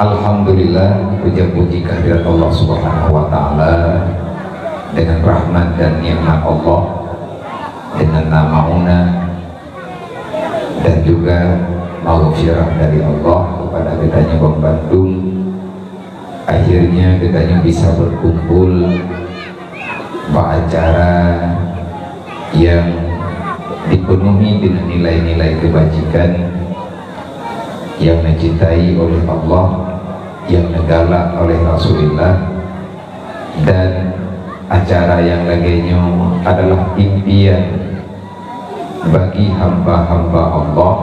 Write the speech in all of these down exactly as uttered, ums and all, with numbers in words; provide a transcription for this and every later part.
Alhamdulillah, puja puji kehadirat Allah Subhanahu wa Ta'ala, dengan rahmat dan nikmat Allah, dengan na mauna dan juga maghfirah dari Allah kepada geutanyoe bandum. Akhirnya geutanyoe bisa berkumpul bak acara yang dipenuhi dengan nilai-nilai kebajikan yang dicintai oleh Allah, yang digalak oleh Rasulullah, dan acara yang lagée nyoe adalah impian bagi hamba-hamba Allah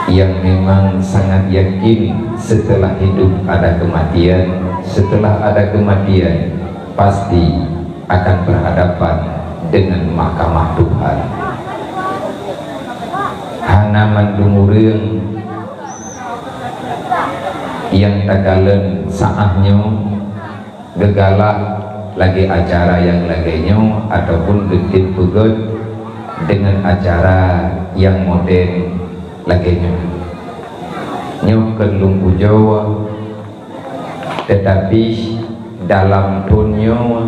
yang memang sangat yakin setelah hidup ada kematian, setelah ada kematian pasti akan berhadapan dengan mahkamah Tuhan. Hana mandum ureuëng nyang takalon saát nyoe geugalak lagée acara nyang lagée nyoe ataupun geutem peugét deungon acara nyang modern lagée nyoe. Nyoe keu lôn pujoe, teutapi dalam thon nyoe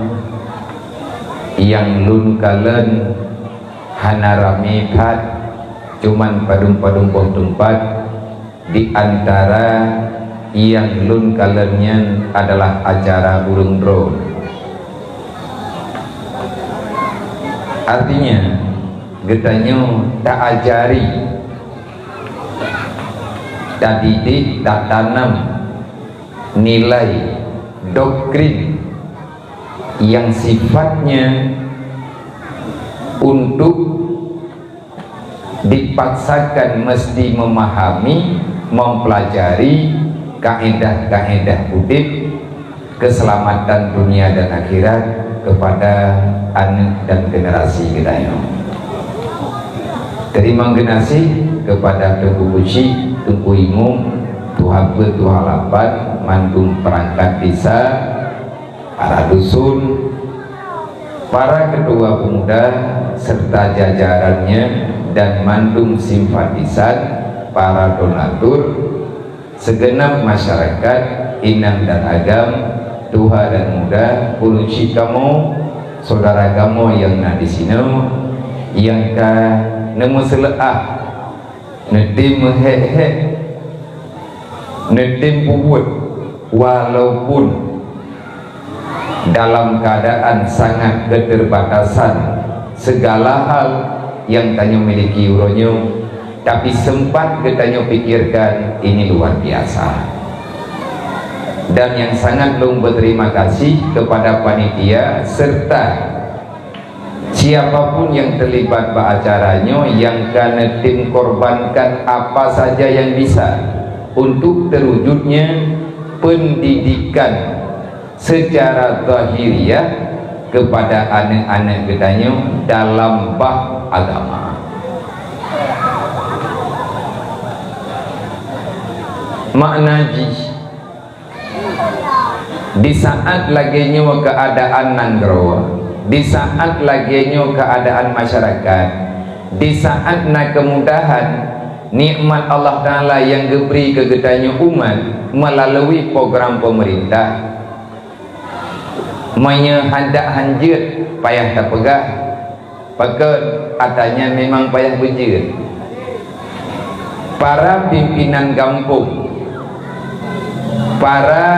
nyang lôn kalon hana ramé that, cuman padum-padum boh teumpat. Di antara nyang lôn kalon nyan adalah acara ureuëng droe. Artinya, geutanyoe taajari, tadidik, tatanam nilai doktrin yang sifatnya untuk dipaksakan mesti memahami, mempelajari kaedah-kaedah udeb keselamatan dunia dan akhirat kepada aneuk dan generasi geutanyoe. Terima kasih kepada Teungku Buci, Teungku Imum, Tuha Peuet, Tuha Lapan, mandum perangkat desa, para dusun, para ketua pemuda serta jajarannya, dan mandum simpatisan, para donatur, segenap masyarakat, inong dan agam, tuha dan muda, puluci kamoe, saudara kamoe nyang na disinoe, nyang ka neumeuseuleuah, neutem meuhék-hék, neutem peubuet, walaupun dalam keadaan sangat keterbatasan segala hal yang tanyoe miliki uroe nyoe, tapi sempat geutanyoe pikirkan, ini luar biasa. Dan yang sangat lôn berterima kasih kepada panitia serta siapapun yang terlibat bak acara nyoe nyang ka neutem korbankan apa saja yang bisa untuk terwujudnya pendidikan secara zahiriah kepada aneuk-aneuk geutanyoe dalam bah agama. Makna jih, di saat lagée nyoe keuadaan nanggroe, di saat lagée nyoe keuadaan masyarakat, di saat na keumudahan, nikmat Allah Taala nyang geubri keu geutanyoe umat meulalu program peumeurintah, meunyoe handak hanjeuet payah tapeugah, pakon ata nyan memang payah beujeuet. Para pimpinan gampông, para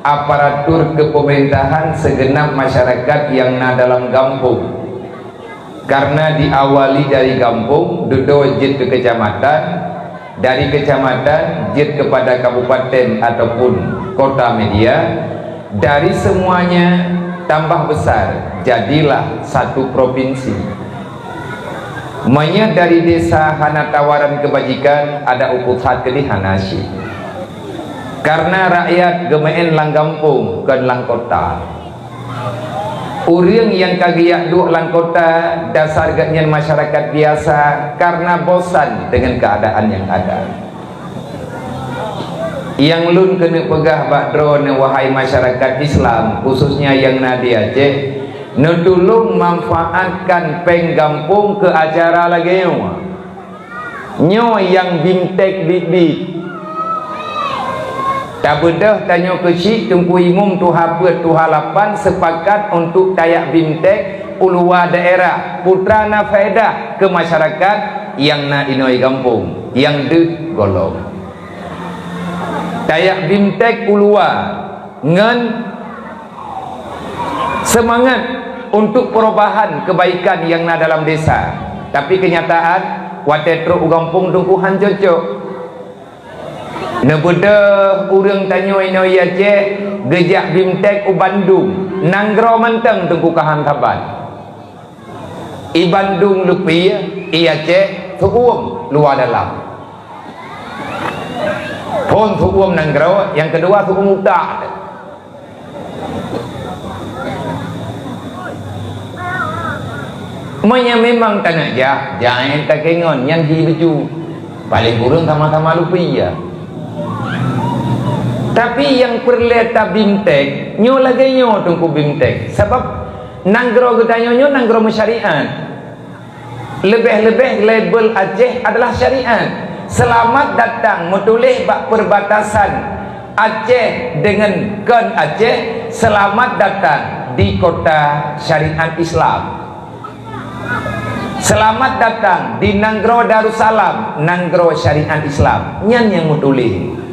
aparatur keupeumerintahan, segenap masyarakat nyang na dalam gampông, karena diawali dari gampông, dudoe jeuet keu keucamatan, dari keucamatan jeuet keupada kabupaten ataupun kota media, dari semuanya tambah besar, jadilah satu provinsi. Meunyoe dari desa hana tawaran keubajikan, ada u pusat keudeh hana cit. Karena rakyat geumeu'en lam gampông, kon lam kota. Ureuëng nyang ka geujak duek lam kota, dasar geuhnyan masyarakat biasa karena bosan dengan keadaan yang ada. Nyang lôn keuneuk peugah bak droeneuh, wahai masyarakat Islam, khususnya nyang na di Aceh, neutulông manfaatkan péng gampông keu acara lagée nyoe. Nyoe nyang bimtek biet-biet. Tabeudôh tanyoe keuchik, Teungku Imum, tuha peuet, tuha lapan, seupakat untuk tajak bimtek u luwa daerah, peue na faedah keu masyarakat nyang na inoe gampông, nyang deuh gohlom. Tajak bimtek u luwa ngon seumangat untuk perubahan kebaikan nyang na dalam desa. Tapi keunyataan, watée trok u gampông Teungku han cocok. Neubeudôh ureuëng tanyoe inoe i Aceh geujak bimtek u Bandung, nanggroe mantong Teungku ka han saban. I Bandung leupie, i Aceh seuuem luwa dalam. Phon seuuem nanggroe, nyang keudua seuuem utak. Meunyoe memang taneuk jak, jai takengon nyan hi beuju. Paléng kureueng sama-sama lupi ya. Tapi nyang peureulée tabimtek, nyoe lagée nyoe Teungku bimtek. Sabab nanggroe geutanyoe nyoe nanggroe meusyariat. Leubeh-leubeh label Aceh adalah syariat. Selamat datang meutuléh bak perbatasan Aceh dengan kon Aceh, selamat datang di kota syariat Islam. Selamat datang di nanggroe Darussalam, nanggroe syariat Islam. Nyan nyang meutuléh.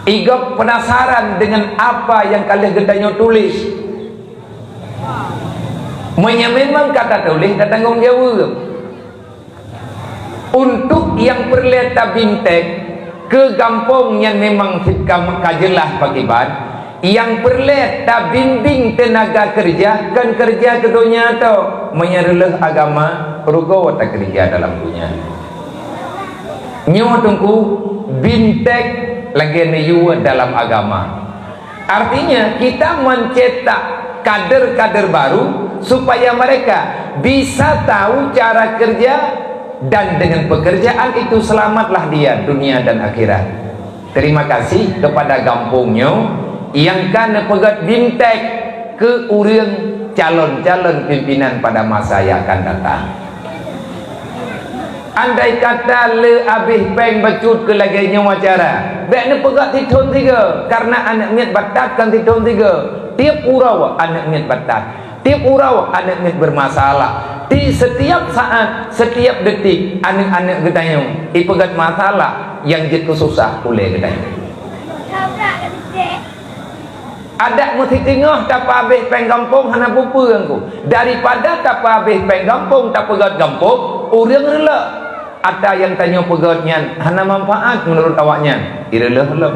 I gob penasaran dengan apa nyang ka lheueh geutanyoe tuléh. Meunyoe memang ka tatuléh, tatanggong jaweueb. Untuk nyang peureulée tabimtek keu gampông nyan memang ka, ka jeulaih pakriban, nyang peureulée tabimbéng teunaga keureuja, kon keureuja keu donya tok, meunyoe reuloh agama, rugoe takeureuja dalam donya. Nyoe Teungku, bimtek lagée neuyue dalam agama. Artinya, kita mencetak kader-kader baru supaya mereka bisa tahu cara kerja dan dengan pekerjaan itu selamatlah dia dunia dan akhirat. Terima kasih kepada gampông nyoe nyang ka neupeugét bimtek keu ureuëng calon-calon pimpinan pada masa yang akan datang. Andai kata le abéh péng bacut keu lagée nyoe acara, bék neupeugét sithon sigoe, karena aneuëk miet batat kon sithon sigoe. Tieb uroe aneuëk miet batat, tieb uroe aneuëk miet bermasalah. Di setiap saat, setiap detik, aneuëk-aneuëk geutanyoe ipeugét masalah nyang jeuet keu susah ulée geutanyoe. Adak meusitingoh tapeuabéh péng gampông hana peue-peue Teungku. Daripada tapeuabéh péng gampông tapeugét gampông, ureuëng reuloh. Ata nyang tanyoe peugét nyan hana manfaat meunurot awaknyan, ireuloh lom.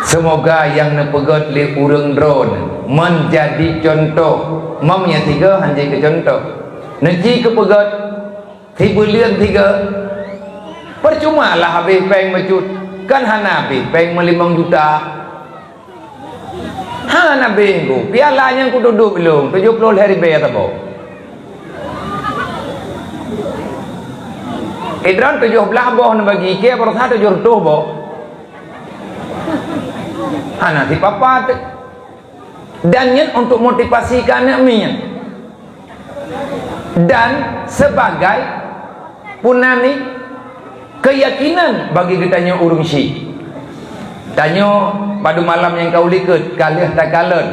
Seumoga nyang neupeugét lé ureuëng droeneuh manjadi cuntoh. Meunyoe sigoe han jeuet keu cuntoh, neuci keu peugét. Sibuleuen sigoe, percuma lah abéh péng bacut, kan hana abéh péng meulimong juta. Hana abéh Teungku, piala nyang kuduek-duek lôn tujoh ploh lhée ribée saboh. Idroen tujoh blaih boh neubagi, keu baroesa tujoh reutôh boh. Hana sipapat. Dan nyan untuk motivasi keu aneuëk miet. Dan sebagai peunani keuyakinan bagi geutanyoe ureuëng syiek. Tanyoe padub malam nyang ka ulikot ka lheueh takalon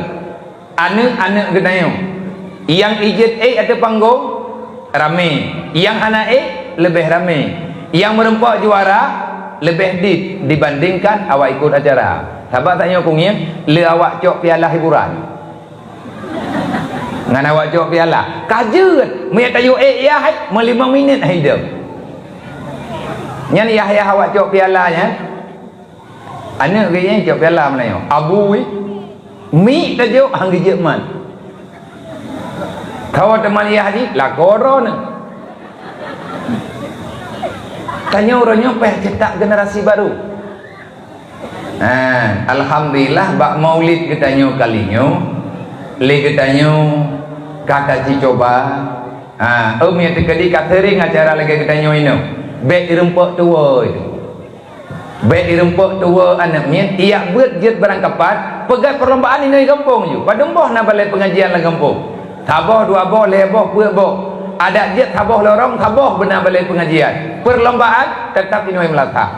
aneuëk-aneuëk geutanyoe nyang ijeuet ék ateueh panggong ramé, nyang hana ék leubeh ramé, nyang meureumpok juara leubeh dit dibandingkan awak ikot acara. Sabab tanyoe peungieng le awak cok piala hiburan. Ngon awak cok piala. Ka jeuet, meunyoe tayue ék yah hai, meulimong minit hai idong. Nyan yah-yah awak cok piala nyan. Aneuëk geuh nyan cok piala meunyoe. Abu wih. Mi tajok han geujeuet man. Kawa teuma yah jih, lakoe droeneuh. Tanyoe uroe nyoe payah cetak generasi baru. Ha, alhamdulillah bak maulid geutanyoe kali nyoe, lé geutanyoe ka tajicoba. Ha, ôm nyang teukeudi ka seuring acara lagée geutanyoe inoe. Bék ireumpok tuwoe. Bék ireumpok tuwoe aneuëk miet, ijak beuet jeuet barangkapat, peugét perlombaan inoe gampông ju. Padub boh na balée peungajian lam gampông. Saboh, dua boh, lhée boh, peuet boh. Adak jeuet saboh lorong, saboh beuna balée peungajian. Perlombaan teutap inoe meulasah.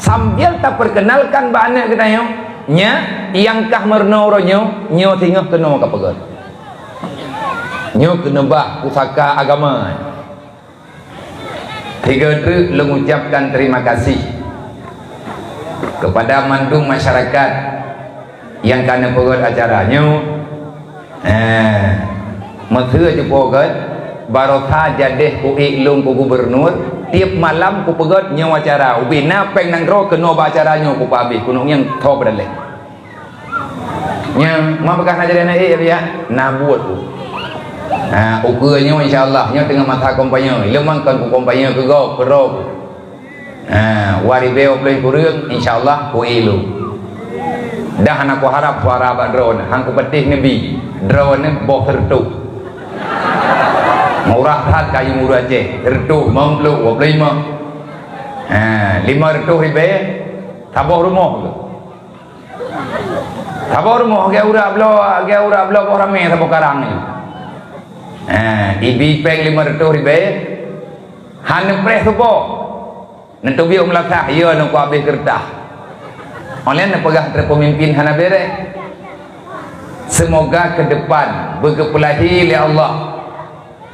Sambil taperkenalkan bak aneuk geutanyoe, nyan nyang kah meurunoe uroe nyoe, nyoe singoh keunoe ka peugöt. Nyoe keuneubah pusaka agama. Sigoe treuk lôn ucapkan terima kasih kepada mandum masyarakat nyang ka neupeugöt acara nyoe. Eh, meuseu cupo göt, barosa jadeh kuék lôn keu gubernur, tiep malam kupeugöt nyoe acara. Ubé na péng nanggroe keunoe bak acara nyoe kupeuabéh, keuneuk nyang tho beudaleh. Nyan, ma peugah na jadeh na ék, ya, na buet ku. Ha, ukeue nyoe insya Allah, nyoe teungoh masa kampanye. Lôn mantong kukampanye keu gob, keu droe. Ha, dua ribèe dua ploh kureueng, insya Allah, kuék lôn. Dah hana kuharab suara bak droeneuh, han kupatéh neubi. Droeneuh boh sireutôh. Murah that kayèe ureueng Aceh, sireutôh, limong ploh, dua ploh lima. Ha, limong reutôh ribèe, saboh rumoh tu. Saboh rumoh, geu urak bloe, geu urak bloe boh ramè saboh karang nyoe. Ha, ibi péng limong reutôh ribèe, han neupreh saboh. Neuteubiet u meulasah, ya, nyoe kuabéh keureutah. Óh lheueh neupeugah teuk peumimpin hana bèrèh. Seumoga keu depan beugeupeulahé lé Allah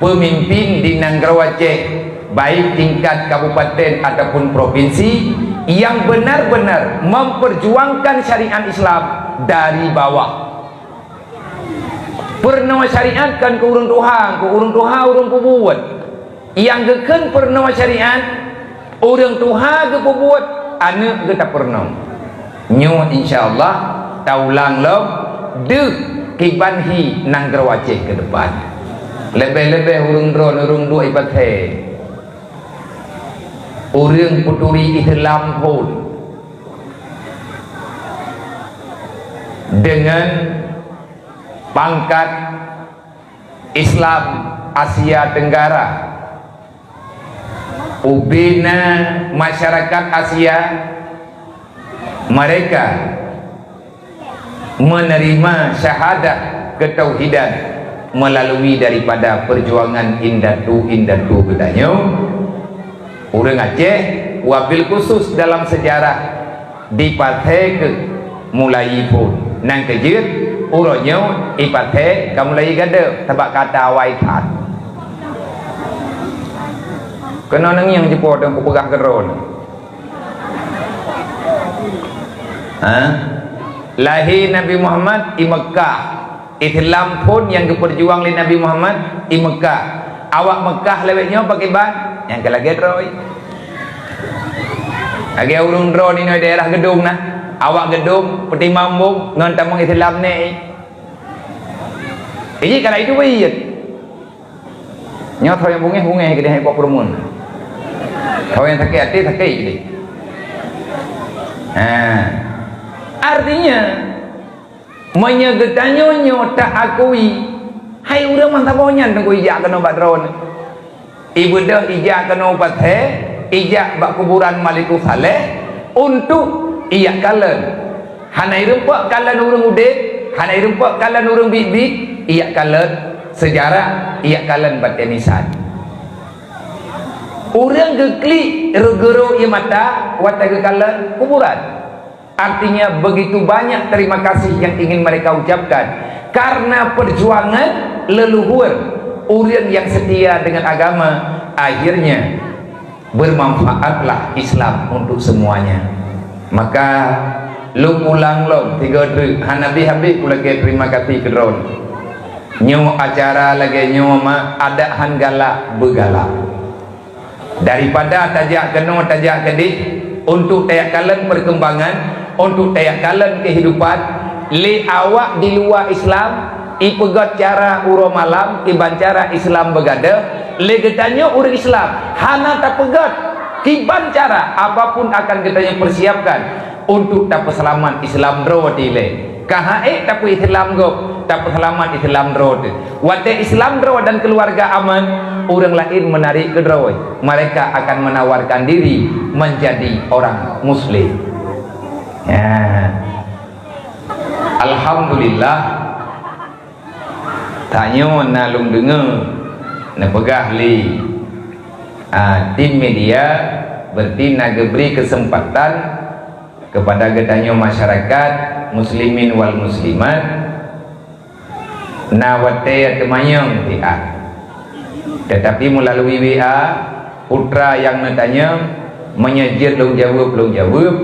peumimpin di nanggroe Aceh, baik tingkat kabupaten ataupun provinsi, nyang beunar-beunar memperjuangkan syariat Islam dari bawah. Peurunoe syariat kon keu ureueng tuha, keu ureueng tuha ureueng peubuet. Nyang geukheun peurunoe syariat, ureueng tuha geupeubuet, aneuk geuh tapeurunoe. Nyoe insya Allah taulang lom deuh kiban hi nanggroe Aceh keu depan. Leubeh-leubeh ureueng droeneuh ureueng duek i Pasè. Ureueng peuturi Islam phôn deungon pangkat Islam Asia Tenggara. Ubé na masyarakat Asia, mereka menerima syahadah ketauhidan melalui daripada perjuangan indatu-indatu geutanyoe, ureueng Aceh, wabil khusus dalam sejarah di Pasè keuh mulai phôn. Nyang keujeuet, uroe nyoe i Pasè ka mulai gadôh, sabab ka awai that. Keunoe neungieng jipo teungku peugah keudroe. Ha? Lahé Nabi Muhammad i Meukah. Islam phôn nyang geupeujuang lé Nabi Muhammad i Meukah. Awak Meukah lawét nyoe pakiban? Nyang ka lagèe droe. Lagèe ureueng droe inoe daerah Geudong na. Awak Geudong, Peutimang Bông, ngon tamong Islam nèk. Iji ka lagèe itu beuiet. Nyoe tho nyang bungéh, bungéh keudéh, hai pok peureumeun. Tho nyang sakét até, sakét keudéh. Ha. Artinya, meunyoe geutanyoe nyoe taakui, hai ureueng mantong saboh nyan teungku ijak keunoe bak droeneuh. Ibeudôh ijak keunoe u Pasè, ijak bak kuburan Malikus Saleh untuk ijak kalon. Hana irumpok kalon ureueng udeb, hana irumpok kalon ureueng biet-biet, ijak kalon sejarah, ijak kalon batèe nisan. Ureueng geuklik geurôk ie mata watèe geukalon kuburan. Artinya, begitu banyak terima kasih yang ingin mereka ucapkan karena perjuangan leluhur ureueng yang setia dengan agama, akhirnya bermanfaatlah Islam untuk semuanya. Maka, lôn ulang lom, tiga treuk, hana habéh-habéh kulakèe terima kasih keudroe. Nyoe acara lagèe nyoe ma adak han galak beugalak. Daripada tajak keunoe, tajak keudéh, untuk tajak kalon perkembangan, untuk tajak kalon kehidupan, lé awak di luwa Islam, ipeugöt cara uroe malam, kiban cara Islam beugadôh, lé geutanyoe ureueng Islam, hana tapeugöt kiban cara, apapun akan geutanyoe persiapkan untuk tapeuseulamat Islam droe dilèe. Ka han ék tapeu-Islam gob, tapeuseulamat Islam droe teuh. Watèe Islam droe dan keuluwarga aman, ureueng laén meunarek keudroe. Mereka akan menawarkan diri menjadi orang Muslim. Ya. Alhamdulillah. Tanyoe na lôn deungoe neupeugah lé, ah, tim media Berarti na geubri keuseumpatan keupada geutanyoe masyarakat muslimin wal muslimat, na watée teumanyong siat. Teutapi meulalui W A, putra nyang neutanyong, meunyoe jeuet lôn jaweueb, lôn jaweueb,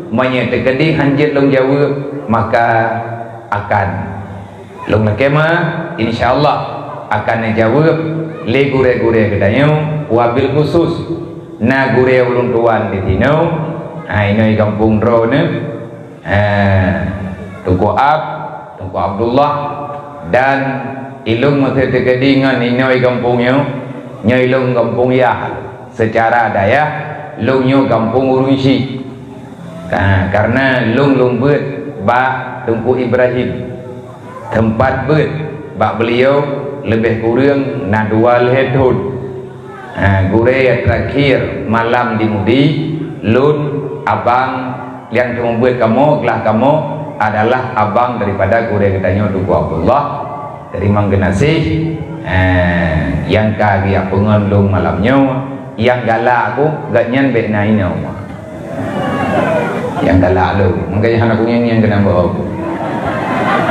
meunyoe teukeudi han jeuet lôn jaweueb, maka akan lôn lakée ma, insya Allah akan neujaweueb lé gurée-gurée geutanyoe, wabil khusus na gurée ulôn tuan di sinoe, ha, inoe gampông droeneuh, ha, Teungku Ab, Teungku Abdullah, dan ilôn meuseuti keudi ngon inoe gampông nyoe, nyoe ilôn gampông Yah, seucara dayah lôn nyoe gampông ureuëng syik. Ha, kareuna lôn lôn beuet bak Teungku Ibrahim. Teumpat beuet bak beuliau leubeh kureueng na dua lhée thon. Ha, gurée terakhir malam di Mudi, lôn, abang nyang teumeubuet kamoe, glah kamoe adalah abang daripada gurée geutanyoe Teungku Abdullah. Teurimong geunaséh, eh, nyang ka geujak peungon lôn malam nyoe, nyang galak ku, gobnyan bék na inoe. Nyang galak lôn, meukeujih hana kungieng-ngieng keunan bak aku.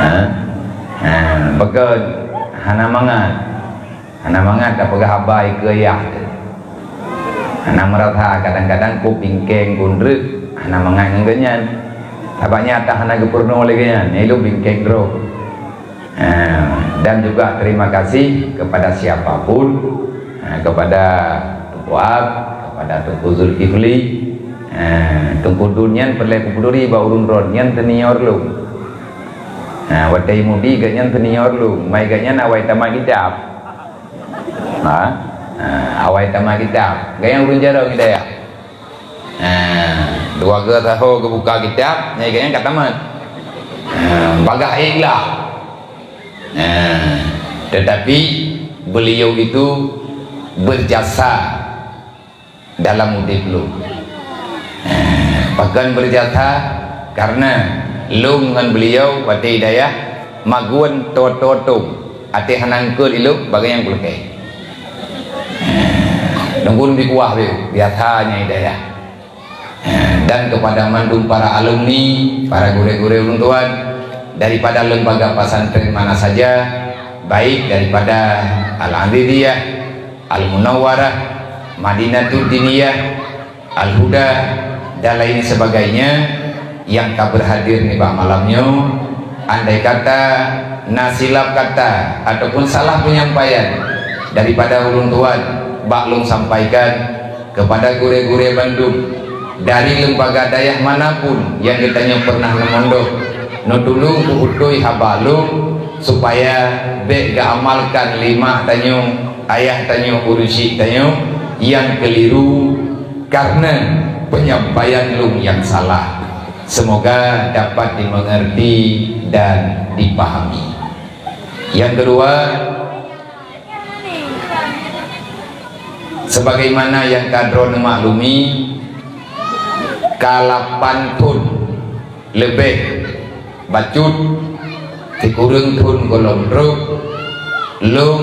Ha? Ha, pakon hana mangat. Hana mangat tapeugah haba ikeue yah teuh. Hana meurasa kadang-kadang ku bingkeng ku ndreuk, hana mangat ngon gobnyan. Sabab nyan ata hana geupeurunoe lé gobnyan, nyan ilôn bingkeng droe. Ha, dan juga terima kasih kepada siapa pun, ha, kepada Teungku Ab, kepada Teungku Zulkifli, ha, Teungku Dun nyan peureulée kupeuduri bak ureuëng droe nyan senior lôn. Ha, watée Mudi gobnyan senior lôn, mai gobnyan awai tamat kitab. Ha? Ha, awai tamat kitab. Gobnyan ureuëng jaroe ngon dayah. Ha, dua geu saho geubuka kitab, nyang ikat nyan ka tamat. Ha, bagah ék lah. Ha, tetapi beliau itu berjasa dalam udép lôn. Ha, pakon berjasa, karena lôn ngon beliau watée dayah magun to-to tông, até hana eungkôt ilôn bagaih nyang kulakée. Nunggun di kuah beu, biasanya hidayah. Dan kepada mandum para alumni, para gurée-gurée ulôn tuan, daripada lembaga pesantren mana saja, baik daripada Al-Aziziyah, Al-Munawwarah, Madinatud Diniyah, Al-Huda, dan lain sebagainya, nyang ka berhadir nibak malam nyoe, andai kata na silap kata ataupun salah penyampaian daripada ulôn tuan bak lôn sampaikan kepada gurée-gurée bandum dari lembaga dayah manapun nyang geutanyoe pernah neumondok, neutulông peu-utôi haba lôn supaya bék geuamalkan lé mak tanyoe, ayah tanyoe, ureuëng syik tanyoe nyang keuliru, karena penyampaian lôn nyang salah. Semoga dapat dimengerti dan dipahami. Yang kedua, sebagaimana nyang ka droe neumaklumi, ka lapan thon leubeh bacut, sikureueng thon gohlom trok, lôn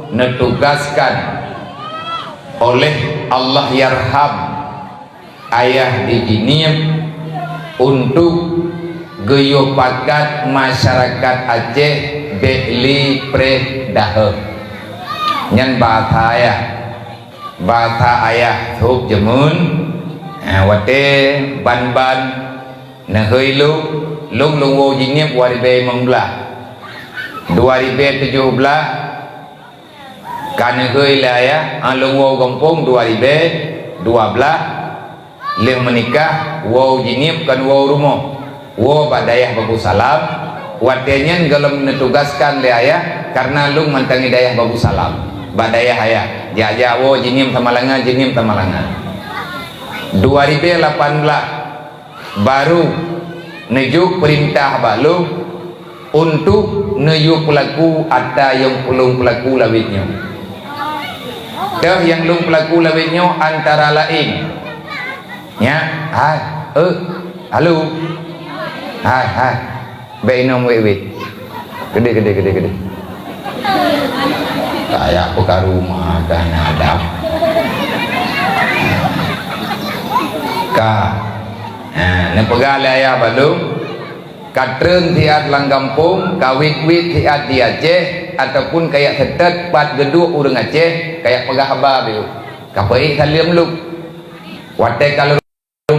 neutugaskan oleh Allahyarham ayah di Jeunieb untuk geuyue pakat masyarakat Aceh bék lé preh daheueh. Nyan bahasa ayah. Bahasa ayah sôb jameun, eh, watée ban-ban neuhôi lôn, lôn lôn woe Jeunieb dua ribée limong blaih. Dua ribée tujoh blaih, ka neuhôi lé ayah, ah, lôn woe gampông dua ribée dua blaih, lheueh meunikah, woe Jeunieb kon woe rumoh, woe bak dayah Babusalam, watée nyan gohlom neutugaskan lé ayah, kareuna lôn mantong di dayah Babusalam, bak dayah ayah, jak-jak woe Jeunieb Samalanga, Jeunieb Samalanga. Dua ribée lapan blaih, barô neujok peurintah bak lôn untuk neuyue peulaku atra nyang lôn peulaku lawét nyoe. Teuh nyang lôn peulaku lawét nyoe antara laén, nyan, hai, eh, halo, hai, hai, bék inong wét-wét. Keudeh, keudeh, keudeh, keudeh. Kayak peukaru mah ka na adab. Ka. Ha, neupeugah lé ayah bak lôn, ka treun siat lam gampông, ka wit-wit siat di Aceh, ataupun ka jak seutôt pat geuduek ureuëng Aceh, ka jak peugah haba beu. Ka peuék saleuem lôn. Watée ka lôn,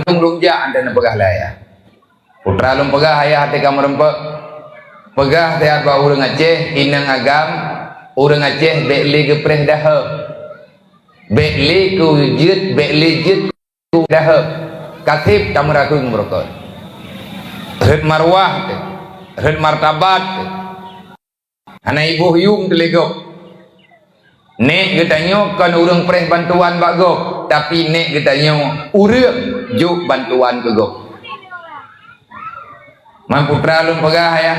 lôn jak, anteuk neupeugah lé ayah. Putra lôn peugah, ayah até ka meureumpok. Peugah siat bak ureuëng Aceh, inong agam, ureuëng Aceh bék lé geupreh daheueng. Bék lé keu jeuet, bék lé jeuet daheueng, ka seb tameurakeung beureukat. Rhot marwah teuh, rhot martabat teuh. Hana iboh yuem teuh lé gob. Nék geutanyoe kon ureuëng preh bantuan bak gob, tapi nék geutanyoe ureuëng jok bantuan keu gob. Man putra lôn peugah, ayah,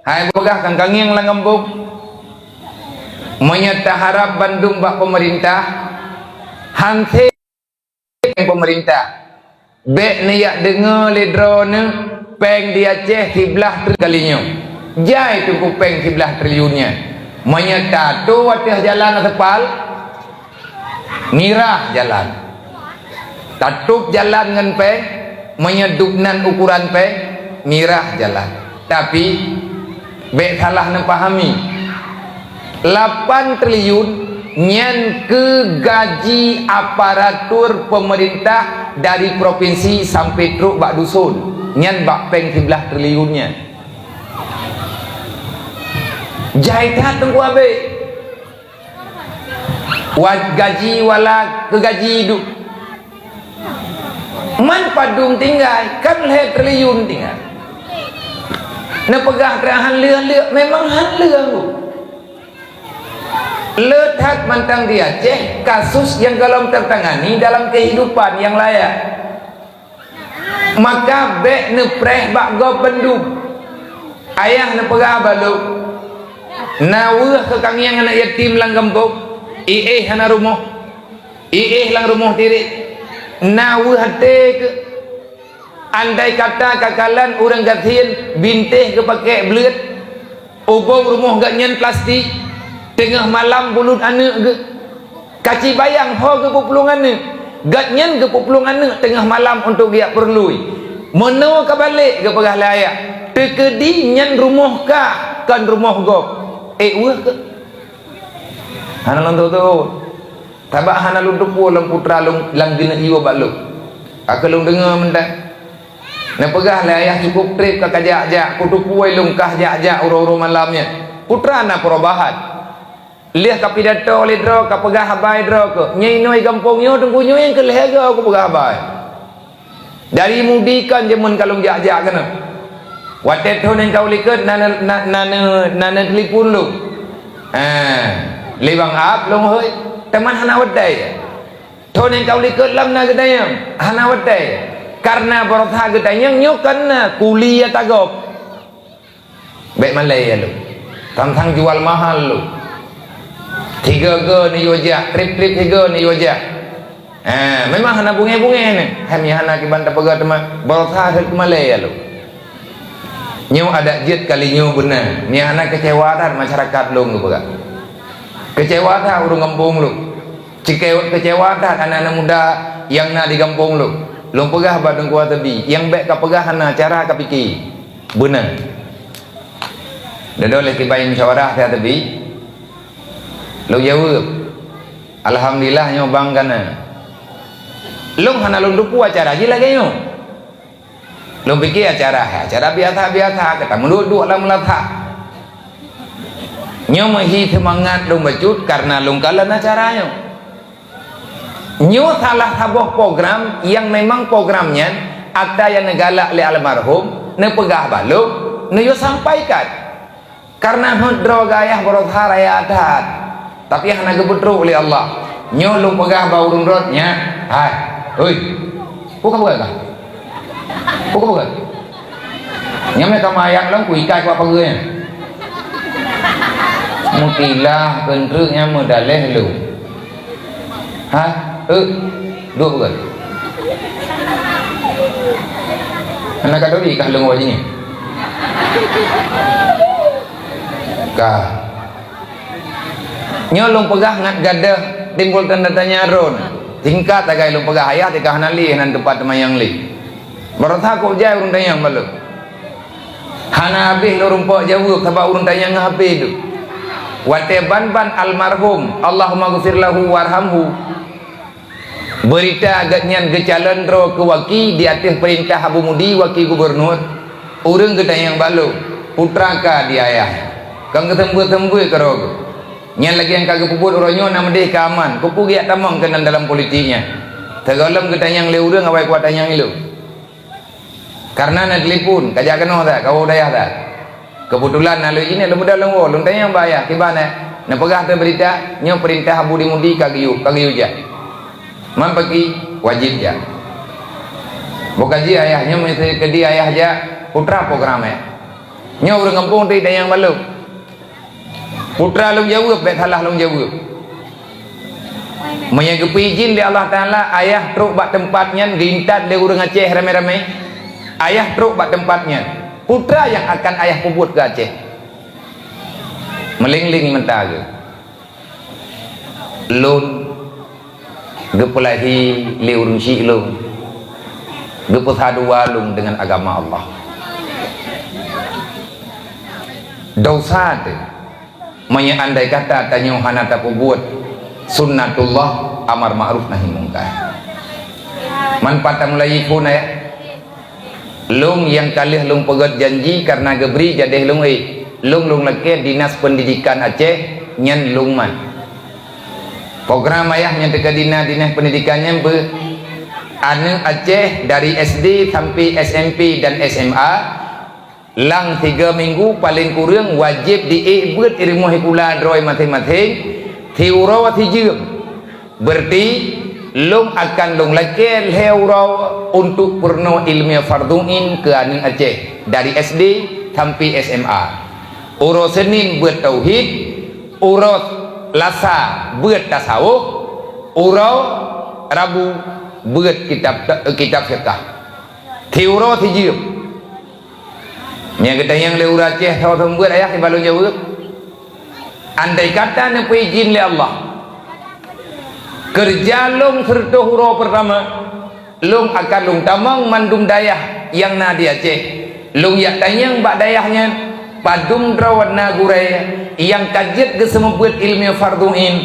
hai peugah kang kangieng lam gampông. Meunyoe taharab bandum bak peumeurintah, han seb péng peumeurintah. Bék neujak deungoe lé droeneuh péng di Aceh siblaih triliun kali nyoe. Jai teungku péng siblaih triliun nyan. Meunyoe tatoe ateueh jalan aseupal, mirah jalan. Tatôb jalan ngon péng, meunyoe dub nan ukuran péng, mirah jalan. Tapi, bék salah neupahami. Lapan triliun nyan keu gaji aparatur peumeurintah dari propinsi sampai trok bak dusun. Nyan bak péng siblaih triliun nyan. Jai that teungku abéh. Wa-, gaji wala keu gaji duek. Man padum tinggai, kan lhée triliun tinggai. Neupeugah teuh han leueh-leueh, memang han leueh. Le that mantong di Aceh, kasus nyang golom teutangani dalam kehidupan nyang layak. Maka bék neupreh bak gob bandum. Ayah neupeugah bak lôn, na weueh keu kangieng aneuëk yatim lam gampông, iéh hana rumoh, iéh lam rumoh tirék, na weueh até keuh. Andai kata kakalon ureuëng gasien bintéh geupakék bleuet, ubông rumoh gobnyan plastik, teungoh malam bulut aneuëk geuh. Kaci bayang ho geupeuplueng aneuëk, gobnyan geupeuplueng aneuëk teungoh malam untuk geujak peureuloe. Meunoe ka balek geupeugah lé ayah, teukeudi nyan rumoh kah, kon rumoh gob. Ék weueh keuh? Hana lôn tho-tho. Sabab hana lôn teupeue lôn putra lôn lam geuneuk yue bak lôn. Ka keuh lôn deungoe mantong. Neupeugah lé ayah cukôp treb ka kajak-jak, kuteupeue lôn kah jak-jak uroe-uroe malam nyan. Putra na perubahan. Lheueh ka pidato lé droe, ka peugah haba droe keuh, nyoe inoe gampông nyoe teungku nyoe nyang keu lhée goe kupeugah haba. Dari mudi kon jameun ka lôn jak-jak keunoe. Watée thon nyang ka u likot na, na, na, na, na, na teulipon lôn. Ha, lé bang ap lôn hôi, teuma hana watée. Thon nyang ka u likot lom na geutanyong, hana watée. Kareuna baroesa geutanyong nyoe kon na kuliah tagob. Bék malée ya lôn. Tang-tang jual mahal lôn. Tiga-ga neuyue jak, treb-treb tiga neuyue jak. Ha, memang hana bungéh-bungéh nyan. Hai mi hana kiban tapeugah teuma, baroesa heuet malée ya lôn. Nyoe adat jeuet kali nyoe beuna. Mi hana keucewa that masyarakat lôn geupeugah. Keucewa that ureuëng gampông lôn. Cike-, keucewa that aneuk-aneuk muda nyang na di gampông lôn. Lôn peugah bak Teungku Atabi, nyang bék ka peugah hana cara ka pike. Beuna. Dudoe lé kiban musyawarah siat teubi. Lôn jaweueb, "Alhamdulillah nyoe bang ka na." Lôn hana lôn teupeue acara jih lagée nyoe. Lôn pike acara, acara biasa-biasa, ka tameuduek-duek lam meulatak. Nyoe meuhi seumangat lôn bacut kareuna lôn kalon acara nyoe. Nyoe salah saboh program nyang memang program nyan atra nyang neugalak lé almarhum, neupeugah bak lôn, neuyue sampaikan. Kareuna heuet droe gayah baroesa raya that, tapi hana geupeutrok lé Allah. Nyoe lôn peugah bak ureuëng rot nyan, hai, hoi, peue ka peugah kah? Peue ka peugah? Nyang meukamayang lom kuikat bak pageue nyan. Meukilah keuntrek nyang meudaléh lom. Ha? Eh, duek bukan? Anak kata bikah lom awak sini. Ka. Nyoe lôn peugah ngat gadoh timbul tanda tanya ron. Singkat sagai lôn peugah, ayah teuka hana lé, hana teumpat teumanyong lé. Baroesa kok jai ureuëng tanyong bak lôn. Hana habéh lôn rumpok jaweueb sabab ureuëng tanyong ngon H P tu. Watée ban-ban almarhum, Allahumma ghfir lahu warhamhu, beurita gobnyan geucalon droe keu waki di ateueh peurintah Abu Mudi, waki gubunur, ureuëng geutanyong bak lôn, "Putra ka di ayah?" Kon geuseumbeuet-seumbeuet keudroe geuh. Nyan lagée nyang ka geupeubuet uroe nyoe na meudeh keu Aman, keupeue geujak tamong keunan dalam politik nyan. Sigohlom geutanyong lé ureuëng awai kuat tanyong ilôn. Kareuna na telepon, ka jak keunoe that, ka woe u dayah that. Keubeutulan na lôn iék, lôn beudôh lôn woe, lôn tanyong bak ayah, "Kiban, eh?" Neupeugah teuh beurita, "Nyoe peurintah Abu di Mudi ka geuyue, ka geuyue jak." "Man paki?" "Wajéb jak." "Bukon jih ayah, nyoe meusé keudeh ayah jak, putra program, eh?" Nyoe ureuëng gampông teuh tanyong bak lôn. Putra lôn jaweueb, bék salah lôn jaweueb. Meunyoe geupeuidhin lé Allah Taala, ayah trok bak teumpat nyan geuintat lé ureuëng Aceh ramé-ramé. Ayah trok bak teumpat nyan. Putra nyang akan ayah peubuet keu Aceh. Meuléng-léng mata geuh. Lôn geupeulahé lé ureuëng syik lôn, geupeusatu lôn deungon agama Allah. Desya teuh, meunyoe andai kata tanyoe hana tapeubuet sunnatullah, amar ma'ruf nahi mungkar. Man pat tamulai phon, ayah? Lôn nyang ka lheueh lôn peugét janji kareuna geubri jadeh lôn ék. Lôn, lôn lakée dinas peundidikan Aceh nyan lôn mat. Program ayah nyang teuka dina dinas peundidikan nyan beu, aneuëk Aceh dari S D sampai S M P dan S M A, lam tiga minggu paleng kureueng wajéb diék beuet ileumèe sikula droe maséng-maséng, siuroe sijeuem. Beurati lôn akan lôn lakée lhée uroe untuk peurunoe ileumèe fardhu ain keu aneuëk Aceh dari S D sampai S M A. Uroe Senin beuet tauhid, uroe Selasa beuet tasawuf, uroe Rabu beuet kitab, kitab fiqah. Siuroe sijeuem. Nyang geutanyong lé ureuëng Aceh, soe seumeubeuet ayah, sibagoe jaweueb. Andai kata neupeuidhin lé Allah, keureuja lôn sireutôh uroe peurtama, lôn akan lôn tamong mandum dayah nyang na di Aceh. Lôn jak tanyong bak dayah nyan, padum droe na gurée nyang ka jeuet geuseumeubeuet ileumèe fardhu ain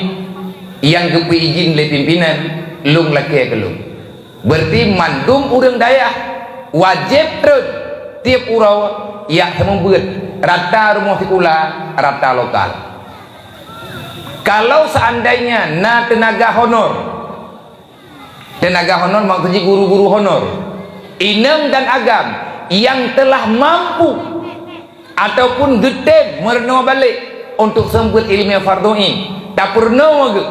nyang geupeuidhin lé pimpinan, lôn lakée keu lôn. Beurati mandum ureuëng dayah wajéb treun tieb uroe jak seumeubeuet rata rumoh sikula, rata lokal. Kalau seandainya na teunaga honor, teunaga honor maksud jih guru-guru honor, inong dan agam nyang teulah mampu ataupun geutem meurunoe balek untuk seumeubeuet ileumèe fardhu ain, tapeurunoe geuh,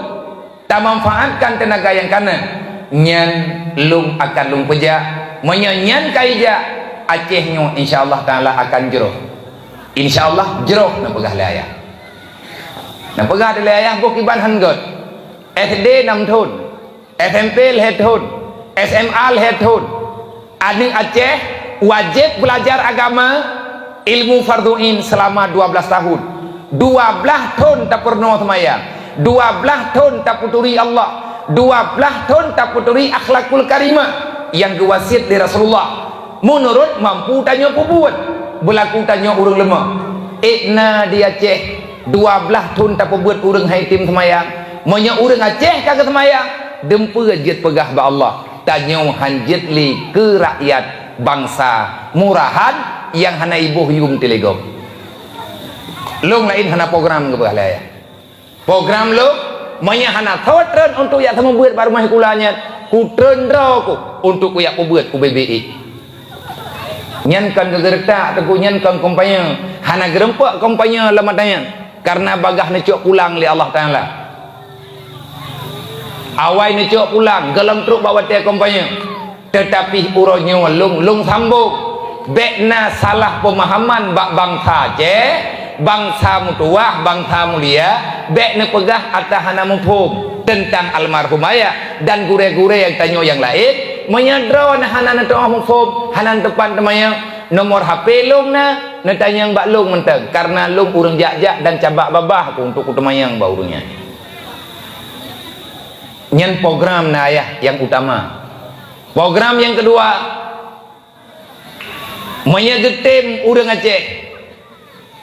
tamanfaatkan teunaga nyang ka na, nyan lôn akan lôn peujak. Meunyoe nyan ka ijak, Aceh nyoe insya Allah Taala akan jroh. Insya Allah jroh, neupeugah lé ayah. Neupeugah lé ayah, boh kiban han gét. S D nam thon. S M P lhée thon, S M A lhée thon. Aneuëk Aceh wajéb beulajar agama, ilmu fardhu ain seulama dua blaih tahun. Dua blaih thon tapeurunoe seumayang, dua blaih thon tapeuturi Allah, dua blaih thon tapeuturi akhlakul karimah nyang geuwasiet lé Rasulullah. Meunurot mampu tanyoe peubuet, beulaku tanyoe ureuëng leumah. Ék na di Aceh, dua blaih thon tapeubuet ureuëng han tem seumayang. Meunyoe ureuëng Aceh ka geuseumayang, dum peue jeuet peugah bak Allah, tanyoe han jeuet lé keu rakyat bansa murahan nyang hana iboh yum teuligom. Lôn laén hana program geupeugah lé ayah. Program lôn, meunyoe hana sot treun untuk jak seumeubeuet bak rumoh sikula nyan, kutreun droe ku untuk kujak peubeuet u B B I. Nyan kon geugeuretak teungku, nyan kon kampanye, hana geurumpok kampanye lam ata nyan, kareuna bagaih neucok pulang lé Allah Taala. Awai neucok pulang, gohlom trok bak watée kampanye. Teutapi uroe nyoe lôn, lôn sambông, bék na salah peumahaman bak bansa Aceh, bansa meutuwah, bansa mulia, bék neupeugah ata hana muphom teuntang almarhum ayah dan gurée-gurée nyang tanyoe nyang laén. Meunyoe droeneuh hana neutu'oh muphom, hana neuteupat teumanyong, nomor H P lôn na, neutanyong bak lôn mantong, kareuna lôn ureuëng jak-jak dan cabak babah ku untuk kuteumanyong bak ureuëng nyan. Nyan program na ayah nyang utama. Program nyang keudua, meunyoe geutem ureuëng Aceh,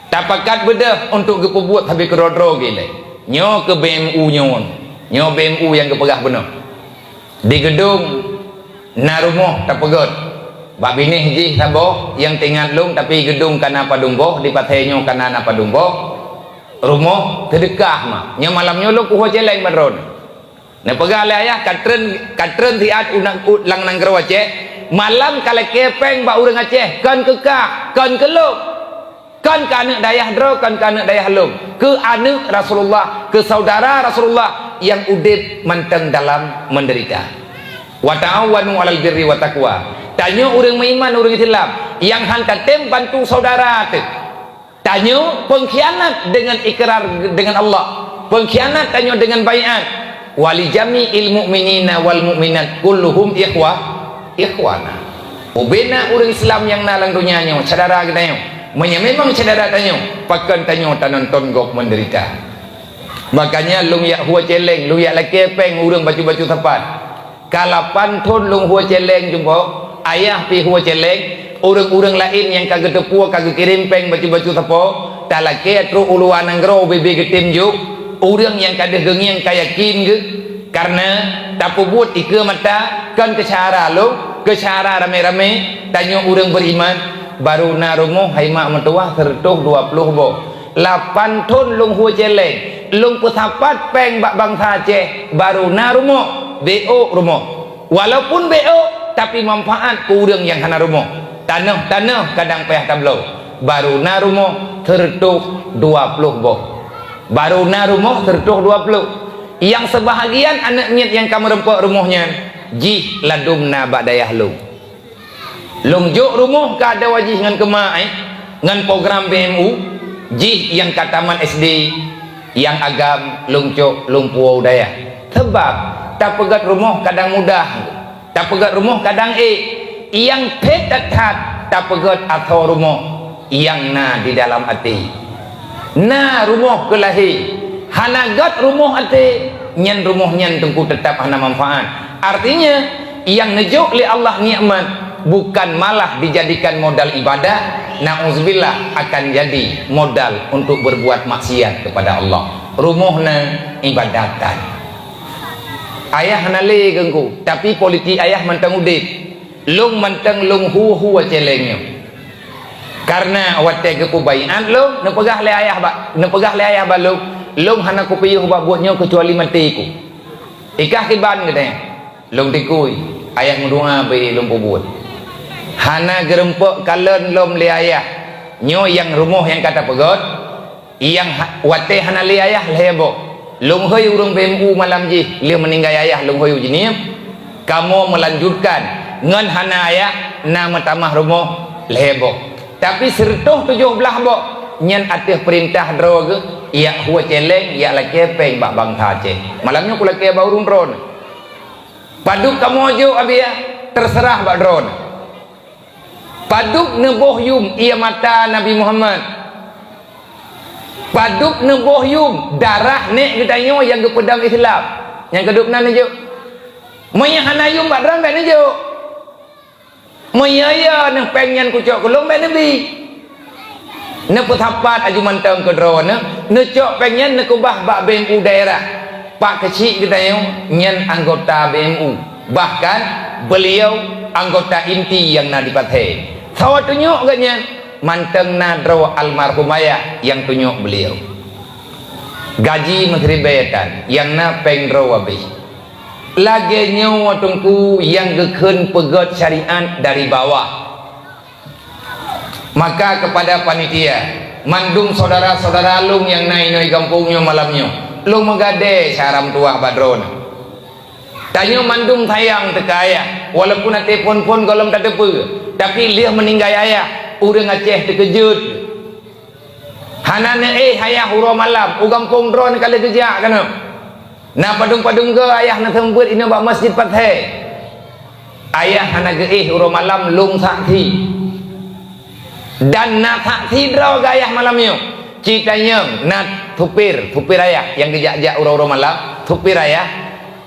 tapakat beudôh untuk geupeubuet sabe keudroe-droe geuh ilée. Nyoe keu B M U nyoe, nyoe B M U nyang geupeugah bunoe. Di Geudong na rumoh tapeugét. Bak binéh jih saboh nyang teuingat lôn, tapi Geudong ka na padum boh, di Pathé nyoe ka na, na padum boh. Rumoh teudeukah ma. Nyoe malam nyoe lôn kuhue céléng bak droeneuh. Neupeugah lé ayah, ka treun, ka treun siat u na-, u lam nanggroe Aceh, malam ka lakée péng bak ureuëng Aceh, kon keu kah, kon keu lôn. Kon keu aneuëk dayah droe, kon keu aneuëk dayah lôn, keu aneuëk Rasulullah, keu saudara Rasulullah nyang udeb mantong dalam meudeurita. "Wa ta'awanu 'alal birri wat taqwa." Tanyoe ureuëng meuiman, ureuëng Islam, nyang han tatem bantu saudara teuh. Tanyoe peungkhianat deungon ikrar deungon Allah, peungkhianat tanyoe deungon baiat. "Wa li jami'il mu'minina wal mu'minat kulluhum ikhwa, ikhwana." Ubena ureuëng Islam nyang na lam donya nyoe, syedara geutanyoe. Meunyoe memang syedara tanyoe, pakon tanyoe tanonton gob meudeurita. Makanya lôn jak hue céléng, lôn jak lakée péng ureuëng bacut-bacut sapat. Ka lapan thon lôn hue céléng jumbo, ayah pih hue céléng, ureuëng-ureuëng laén nyang ka geuteupeue ka geukirém péng bacut-bacut sapo, talakée trok u luwa nanggroe ubé-bé geutem jok, ureuëng nyang ka deuh geungieng ka yakin geuh, kareuna tapeubuet ikeue mata, kon keu syedara lôn, keu syedara ramé-ramé, tanyoe ureuëng beriman, baru na rumoh hai mak meutuwah seureutôh dua ploh boh. Lapan thon lôn hue céléng, lôn peusapat péng bak bansa Aceh, baru na rumoh, B O rumoh. Walaupun B O, tapi manfaat keu ureuëng nyang hana rumoh. Tanoh-tanoh kadang payah tabloe, baru na rumoh seureutôh dua ploh boh. Baru na rumoh seureutôh dua ploh. Nyang seubahagian aneuëk miet nyang ka meureumpok rumoh nyan, jih ladum na bak dayah lôn. Lôn jok rumoh keu adoe jih ngon keumak, eh, ngon program B M U, jih nyang ka tamat S D, nyang agam lôn cok lôn puwoe u dayah. Sabab tapeugét rumoh kadang mudah, tapeugét rumoh kadang ék. Nyang phét that-that tapeugét asoe rumoh nyang na di dalam até. Na rumoh keu lahé, hana gét rumoh até, nyan rumoh nyan teungku teutap hana manfaat. Artinya, nyang neujok lé Allah nikmat bukan malah dijadikan modal ibadah, na'udzubillah, akan jadi modal untuk berbuat maksiat kepada Allah. Rumoh na ibadat that. Ayah hana lé geungku, tapi politik ayah mantong udeb. Lôn mantong lôn hue-hue céléng nyoe. Kareuna watée geupeubaiat lôn, neupeugah lé ayah bak, neupeugah lé ayah bak lôn, "Lôn hana kupiôh bak buet nyoe keucuali maté ku. Ikah kiban geutanyoe." Lôn tikui, ayah meudoá beu lôn peubuet. Hana geureumpok kalon lom lé ayah. Nyoe nyang rumoh nyang ka tapeugét, nyang ha-, watée hana lé ayah lhée boh. Lôn hôi ureuëng B M U malam jih, lheueh meuninggai ayah lôn hôi u Jeunieb. Kamoe meulanjutkan ngon hana ayah na meutamah rumoh lhée boh. Tapi seureutôh tujoh blaih boh nyan ateueh peurintah droe geuh, jak hue céléng, jak lakée péng bak bansa Aceh. Malam nyoe kulakée bak ureuëng droeneuh. Padub kamoe jok, Abiya, teuseurah bak droeneuh. Padub neuboh yum ié mata Nabi Muhammad? Padub neuboh yum darah nék geutanyoe nyang geupeudong Islam? Nyang keudub na neujok. Meunyoe hana yum bak droeneuh, bék neujok. Meunyoe ya neuh péng nyan kucok keu lôn, bék neubi. Neupeusapat aju mantong keu droeneuh, neucok péng nyan neukeubah bak B M U daerah. Pak Keuchik geutanyoe nyan anggota B M U, bahkan beuliau anggota inti nyang na di Pathé. Sawa tunyok geuh nyan, mantong na droe almarhum ayah nyang tunyok beuliau. Gaji meusiribée tan, nyang na péng droe abéh. Lagée nyoe Teungku nyang geukheun peugét syariat dari bawah. Maka keupada panitia, mandum syedara-syedara lôn nyang na inoe gampông nyoe malam nyoe, lôn meugadée syedara meutuwah bak droeneuh. Tanyoe mandum sayang teuka ayah, walaupun até phon-phon gohlom tateupeue, tapi lheueh meuninggai ayah, ureuëng Aceh teukeujot. Hana neuéh ayah uroe malam, u gampông droeneuh ka lheueh geujak keunoe. Na padum-padum goe ayah neuseumeubeuet inoe bak Masjid Pathé. Ayah hana geuéh uroe malam lôn saksi. Dan na saksi droe geuh ayah malam nyoe. Cit anyong na supir, supir ayah nyang geujak-jak uroe-uroe malam, supir ayah.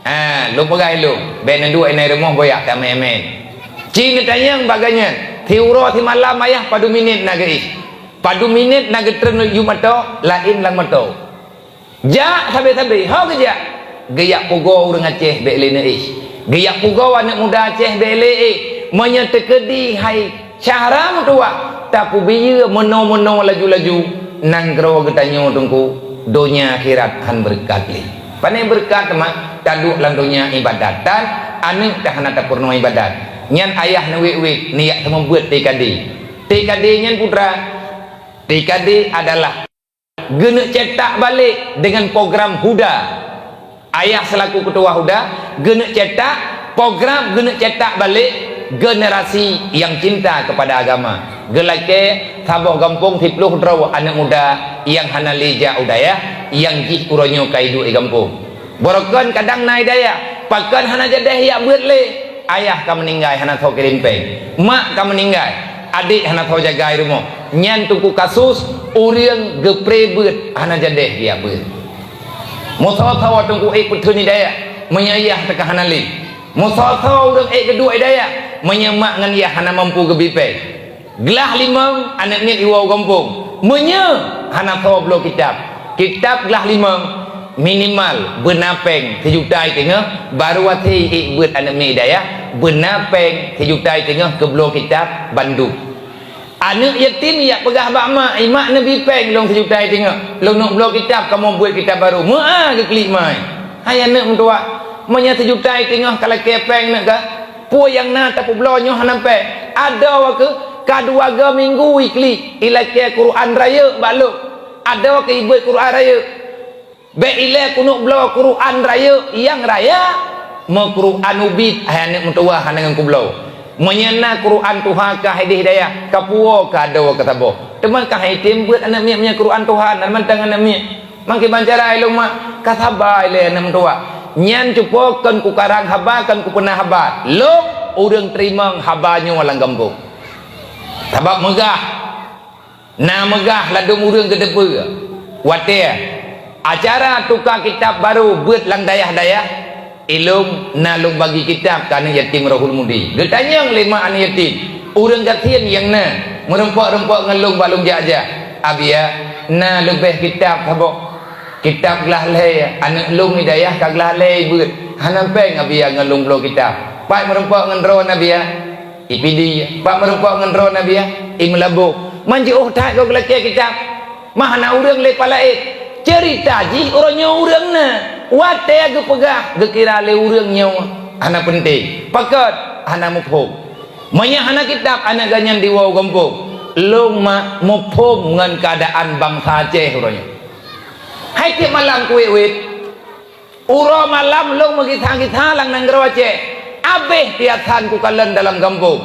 Ha, lôn peugah lôn, bèk neuduek inan rumoh boyak tamè-mè. Ci neutanyong bak geuh nyan, siuroe simalam ayah padum minét na geuéh. Padum minét na geutreun yub mata, laén lam mata. Jak sabe-sabe, ho geujak. Geujak pugoe ureueng Aceh bèk lé neuéh. Geujak pugoe aneuk muda Aceh bèk lé éh. Meunyoe teukeudi hai Syahra meutuwah, tapeubiyeu meunoe-meunoe laju-laju, nanggroe geutanyoe teungku, donya akhirat han beureukat lé. Pané beureukat teuma, taduek lam donya ibadat, tan aneuk teuh hana tapeurunoe ibadat. Nyan ayah neuwét-wét, neujak seumeubeuet T K D. T K D nyan putra, T K D adalah geuneuk cetak balek deungon program Huda. Ayah seulaku keutua Huda geuneuk cetak program, geuneuk cetak balek generasi nyang cinta keupada agama. Geulakèe saboh gampông siplôh droe aneuk muda nyang hana lé jak u dayah, nyang jih uroe nyoe ka iduek di gampông. Barokon kadang na i dayah, pakon hana jadeh jak beuet lé. Ayah ka meuninggai hana soe kirém péng. Mak ka meuninggai, adék hana soe jaga i rumoh. Nyan teungku kasus ureueng geupré beuet hana jadeh geujak beuet. Meusoe-soe teungku ék peutheun i dayah, meunyoe yah teuka hana lé. Meusoe-soe ureueng ék geuduek i dayah, meunyoe mak ngon yah hana mampu geubri péng. Glah limong aneuk miet iwoe u gampông. Meunyoe hana soe bloe kitab, kitab glah limong minimal beuna péng sijuta i teungoh, baru até ék beuet aneuk miet i dayah, beuna péng sijuta i teungoh keu bloe kitab bandum. Aneuk yatim jak peugah bak mak, "I mak, neubi péng lôn sijuta i teungoh, lôn neuk bloe kitab, kamoe beuet kitab baru." Meu'ah geuklik mai. Hai aneuk meutuwah, meunyoe sijuta i teungoh ka lakèe péng neuk ka, peue nyang na tapeubloe nyoe hana péng. Adoe keuh ka dua go minggu iklik, ilakèe Quran rayeuk bak lôn. Adoe keuh ibeuet Quran rayeuk. Bèk ilèe keuneuk bloe Quran rayeuk nyang raya, meu Quran ubit hai aneuk meutuwah hana ngon kubloe. Meunyoe na Quran tuha ka hai di dayah, ka puwoe ka adoe ka saboh. Teuma ka hai tem beuet aneuk miet meunyoe Quran tuha na mantong aneuk miet. Mangke ban cara ilôn mak, ka saba ilèe aneuk meutuwah. Nyan cupo kon kukarang haba, kon kupeuna haba. Lôn ureueng teurimong haba nyoe lam gampông. Sabab meugah, na meugah ladôm ureueng geuteupeue. Watèe acara tuka kitab baru beuet lam dayah-dayah, ilôn na lôn bagi kitab keu aneuk yatim Rohul Mudi. Geutanyong lé mak aneuk yatim, ureueng gasien nyang na, meurumpok-rumpok ngon lôn bak lôn jak-jak. "Abiya, na leubeh kitab saboh." Kitab glah lhèe, aneuk lôn i dayah ka glah lhèe ibeuet. Hana péng Abiya ngon lôn bloe kitab. Pat meurumpok ngon droeneuh Abiya? I Pidie. Pat meurumpok ngon droeneuh Abiya? I Meulaboh. Man jiôh that gob geulakèe kitab. Mah hana ureueng lé pat laén. Ceurita jih uroe nyoe ureueng na. Watèe geupeugah, geukira lé ureueng nyoe hana peunteng. Pakon? Hana muphom. Meunyoe hana kitab aneuk geuh nyan diwoe u gampông, lôn mak muphom ngon keuadaan bansa Aceh uroe nyoe. Hai tiep malam kuwét-wét, uroe malam lôn meugisa-gisa lam nanggroe Aceh, abéh piasan kukalon dalam gampông.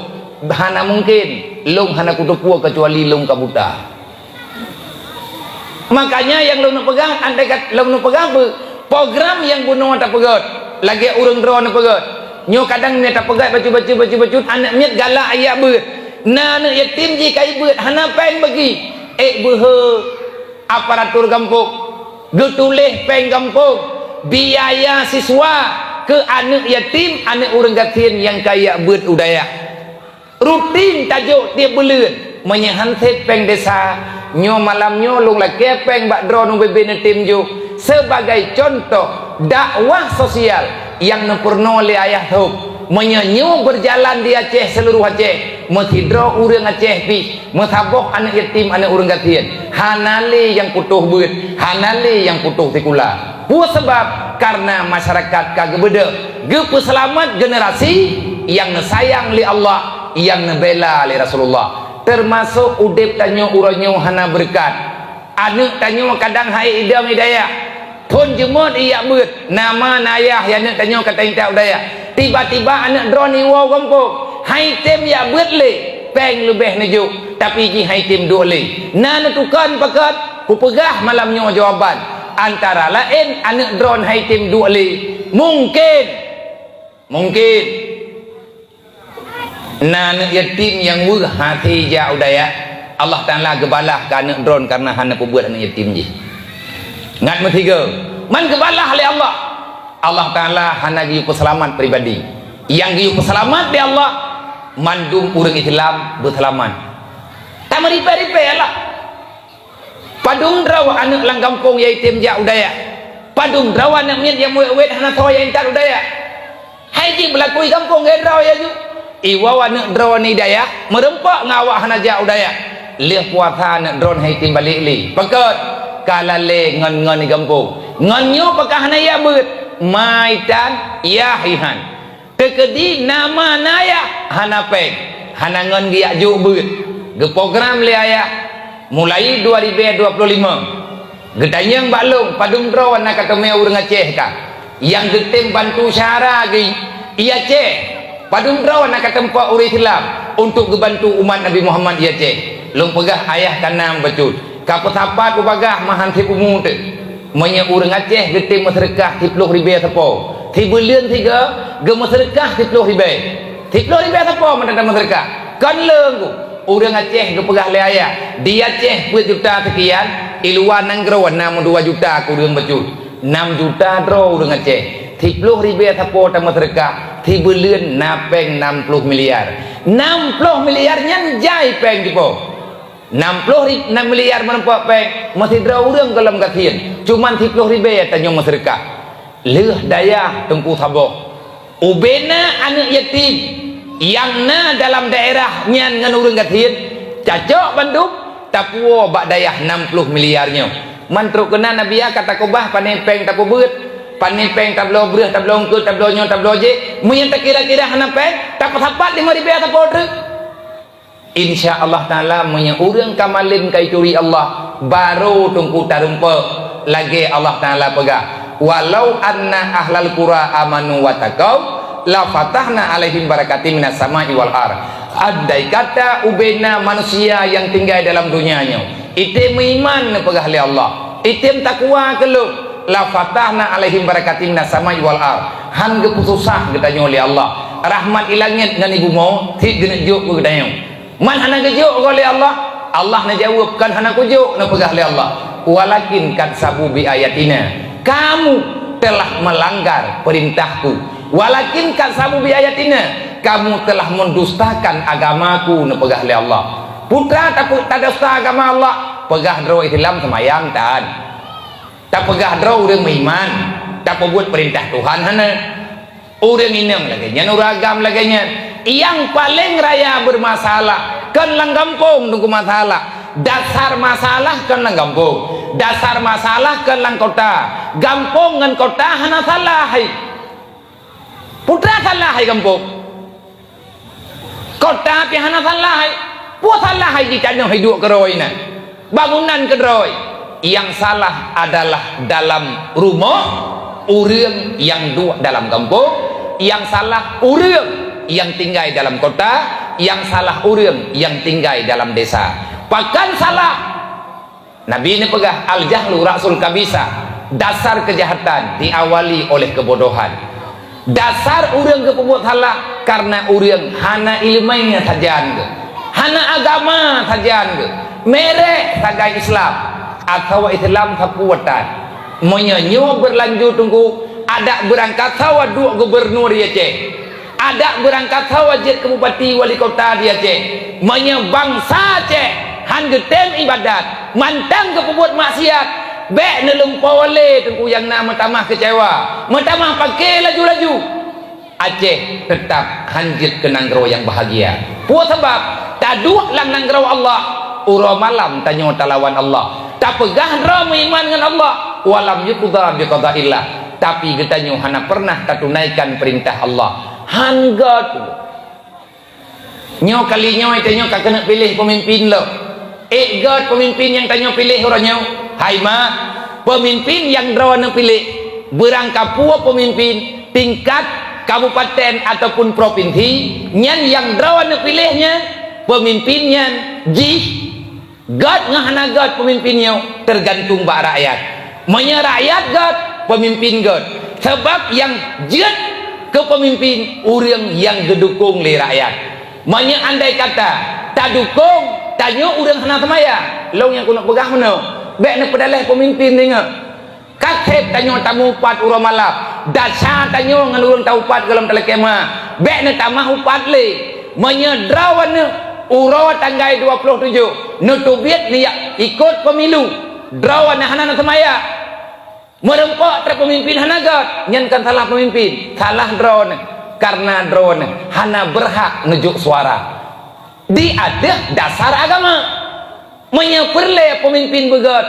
Hana mungken lôn hana kuteupeue keucuali lôn ka buta. Makanya nyang lôn peugah, andai kat-, lôn peugah beu, program nyang bunoe tapeugöt, lagèe ureueng droeneuh peugöt. Nyoe kadang meunyoe tapeugöt bacut-bacut, bacut-bacut, aneuk miet galak jak beuet. Na aneuk yatim jih ka ibeuet, hana péng bagi. Ék beuhe aparatur gampông, geutuléh péng gampông, biaya siswa keu aneuk yatim, aneuk ureueng gasien nyang ka jak beuet u dayah. Rutin tajok tiep buleuen, meunyoe han sép péng desa, nyoe malam nyoe lôn lakèe péng bak droeneuh ubé-bé neutem jok, sebagai contoh dakwah sosial nyang neupeurunoe lé Ayah Thôb. Meunyoe nyoe beujalan di Aceh, seuluruh Aceh, meusidroe ureueng Aceh pih, meusaboh aneuk yatim, aneuk ureueng gasien, hana lé nyang putôh beuet, hana lé nyang putôh sikula. Peue sabab? Kareuna masyarakat ka geubeudôh, geupeuseulamat generasi nyang neusayang lé Allah, nyang neubela lé Rasulullah. Teumasok udép tanyoe uroe nyoe hana beureukat. Aneuk tanyoe kadang han idong i dayah. Phôn jeumot i jak beuet, na ma na yah aneuk tanyoe ka taintat u dayah. Tiba-tiba aneuk droeneuh iwoe u gampông, han item jak beuet lé, péng leubeh neujok, tapi jih han item duek lé. Na neutukon pakat, kupeugah malam nyoe jawaban. Antara laén aneuk droeneuh han item duek lé. Mungken, mungken na aneuk yatim nyang weueh até jak u dayah, Allah Taala geubalah keu aneuk droeneuh kareuna hana peubuet aneuk yatim jih. Ngat meusigoe, man geubalah lé Allah. Allah Taala hana geuyue peuseulamat pribadi. Nyang geuyue peuseulamat lé Allah, mandum ureuëng Islam beuseulamat. Tameuripée-ripée lah. Padum droe aneuëk lam gampông nyang item jak u dayah. Padum droe aneuëk miet nyang wét-wét hana soe nyang intat u dayah. Hai jih beulaku i gampông lagée droe nyan ju. Iwoe aneuëk droe nyan i dayah, meurumpok ngon awak hana jak u dayah. Lheueh puasa aneuëk droe nyan hai item balek lé. Pakon? Ka lalée ngon-ngon i gampông. Ngon nyoe pakon hana jak beuet? Ma itan, yah ihan. Teukeudi na ma na yah, hana péng, hana ngon geujak jok beuet. Geuprogram lé ayah, mulai dua ribée dua puluh lima. Geutanyong bak lôn, padum droe na ka teumé ureuëng Aceh ka? Nyang geutem bantu syedara geuh i Aceh. Padum droe na ka teumpat ureuëng Islam untuk geubantu umat Nabi Muhammad i Aceh? Lôn peugah ayah ka na bacut. Ka peusapat u bagah meuhan sép umu teuk. Meunyoe ureuëng Aceh geutem meuseudeukah siploh ribée sapo, sibuleuen sigoe geumeuseudeukah siploh ribée. Siploh ribée sapo mantong tameuseudeukah. Kon leueng ku, ureuëng Aceh geupeugah lé ayah, di Aceh peuet juta seukian, i luwa nanggroe na meudua juta keu ureuëng bacut. Nam juta droe ureuëng Aceh. Siploh ribée sapo tameuseudeukah, sibuleuen na péng nam ploh miliar. Nam ploh miliar nyan jai péng jipo. Nam ploh ri-, nam miliar meurumpok péng, meusidroe ureuëng gohlom gasien, cuman siploh ribée tanyoe meuseudeukah. Lheueh dayah Teungku saboh. Ubena aneuëk yatim nyang na dalam daerah nyan ngon ureuëng gasien, cacok bandum, tapuwoe bak dayah nam ploh miliar nyoe. Man trok keunan Nabi ya ka takeubah, pane péng tapeubeuet, pane péng tabloe breueh, tabloe eungkôt, tabloe nyoe, tabloe jéh, meunyoe takira-kira hana péng, tapeusapat limong ribée sapo treuk. Insya Allah Taala, meunyoe ureuëng ka malem ka ituri Allah, barô Teungku tarumpok lagée Allah Taala peugah, "Walau anna ahlal qura amanu wattaqau, la fatahna alaihim barakatim minas sama'i wal ar." Andai kata ubena manusia nyang tinggai dalam donya nyoe, item meuiman neupeugah lé Allah, item takwa keu Lôn, la fatahna alaihim barakatim minas sama'i wal ar. Han geupeususah geutanyoe lé Allah. Rahmat i langét ngon i bumoe cit geuneuk jok keu geutanyoe. Man hana geujok goe lé Allah? Allah neujaweueb, "Kon hana kujok," neupeugah lé Allah. "Walakin kadzabu bi ayatina." Kamu telah melanggar perintah-Ku. "Walakin kadzabu bi ayatina." Kamu telah mendustakan agama-Ku, neupeugah lé Allah. Peue teuma tape-, tadusta agama Allah? Peugah droe Islam seumayang tan. Tapeugah droe ureuëng meuiman, tapeubuet peurintah Tuhan hana. Ureuëng inong lagée nyan, ureuëng agam lagée nyan. Nyang paleng raya beurmasalah kon lam gampông, Teungku, masalah. Dasar masalah kon lam gampông. Dasar masalah kon lam kota. Gampông ngon kota hana salah hai. Peue teuma salah hai gampông? Kota pih hana salah hai. Peue salah hai jih tanoh hidup keudroe na? Bangunan keudroe. Nyang salah adalah dalam rumoh ureuëng nyang duek dalam gampông, nyang salah ureuëng nyang tinggai dalam kota, nyang salah ureuëng nyang tinggai dalam desa. Pakon salah? Nabi neupeugah, "Al-jahlu ra'sul khabithah." Dasar keujahatan diawali oleh keubodohan. Dasar ureuëng geupeubuet salah kareuna ureuëng hana iéleumé sajan geuh, hana agama sajan geuh, mirek sagai Islam, atawa Islam sapeue tan. Meunyoe nyoe beulanjut, Teungku, adak beurangkat sawa duek gubernur di Aceh. Adak beurangkat sawa jeuet keu bupati wali kota di Aceh. Meunyoe bansa Aceh han geutem iébadat, mantong geupeubuet maksiat, bék neulumpoe lé Teungku nyang na meutamah keucewa, meutamah paké laju-laju. Aceh teutap han jeuet keu nanggroe nyang bahagia. Peue sabab? Taduek lam nanggroe Allah, uroe malam tanyoe talawan Allah. Tapeugah droe meuiman ngon Allah, walam yuqda biqadaillah. Tapi geutanyoe hana pernah tatunaikan peurintah Allah. Han gét. Nyoe kali nyoe tanyoe ka keuneuk piléh peumimpin lom. Ék gét peumimpin nyang tanyoe piléh uroe nyoe? Hai ma, peumimpin nyang droeneuh piléh, beurangkapeue peumimpin tingkat kabupaten ataupun propinsi, nyan nyang droeneuh piléh nyan, peumimpin nyan jih Gét ngon hana gét peumimpin nyoe teugantung bak rakyat. Meunyoe rakyat gét, peumimpin gét. Sabab nyang jeuet keu peumimpin ureuëng nyang geudukong lé rakyat. Meunyoe andai kata tadukong, tanyoe ureuëng hana seumayang, lôn nyang keuneuk peugah meunoe, bék neupeudaleh peumimpin deungoe. Ka Akhé tanyoe tamupat uroe malam, dasar tanyoe ngon ureuëng taupat gohlom talakée ma. Bék neutamah upat lé. Meunyoe droeneuh uroe tanggai dua ploh tujoh neuteubiet neujak ikot pemilu, droeneuh hana neuseumayang. Meurumpok treb peumimpin hana gét, nyan kon salah peumimpin, salah droeneuh. Kareuna droeneuh hana beurhak neujok suara di ateueh dasar agama. Meunyoe peureulée peumimpin beugét,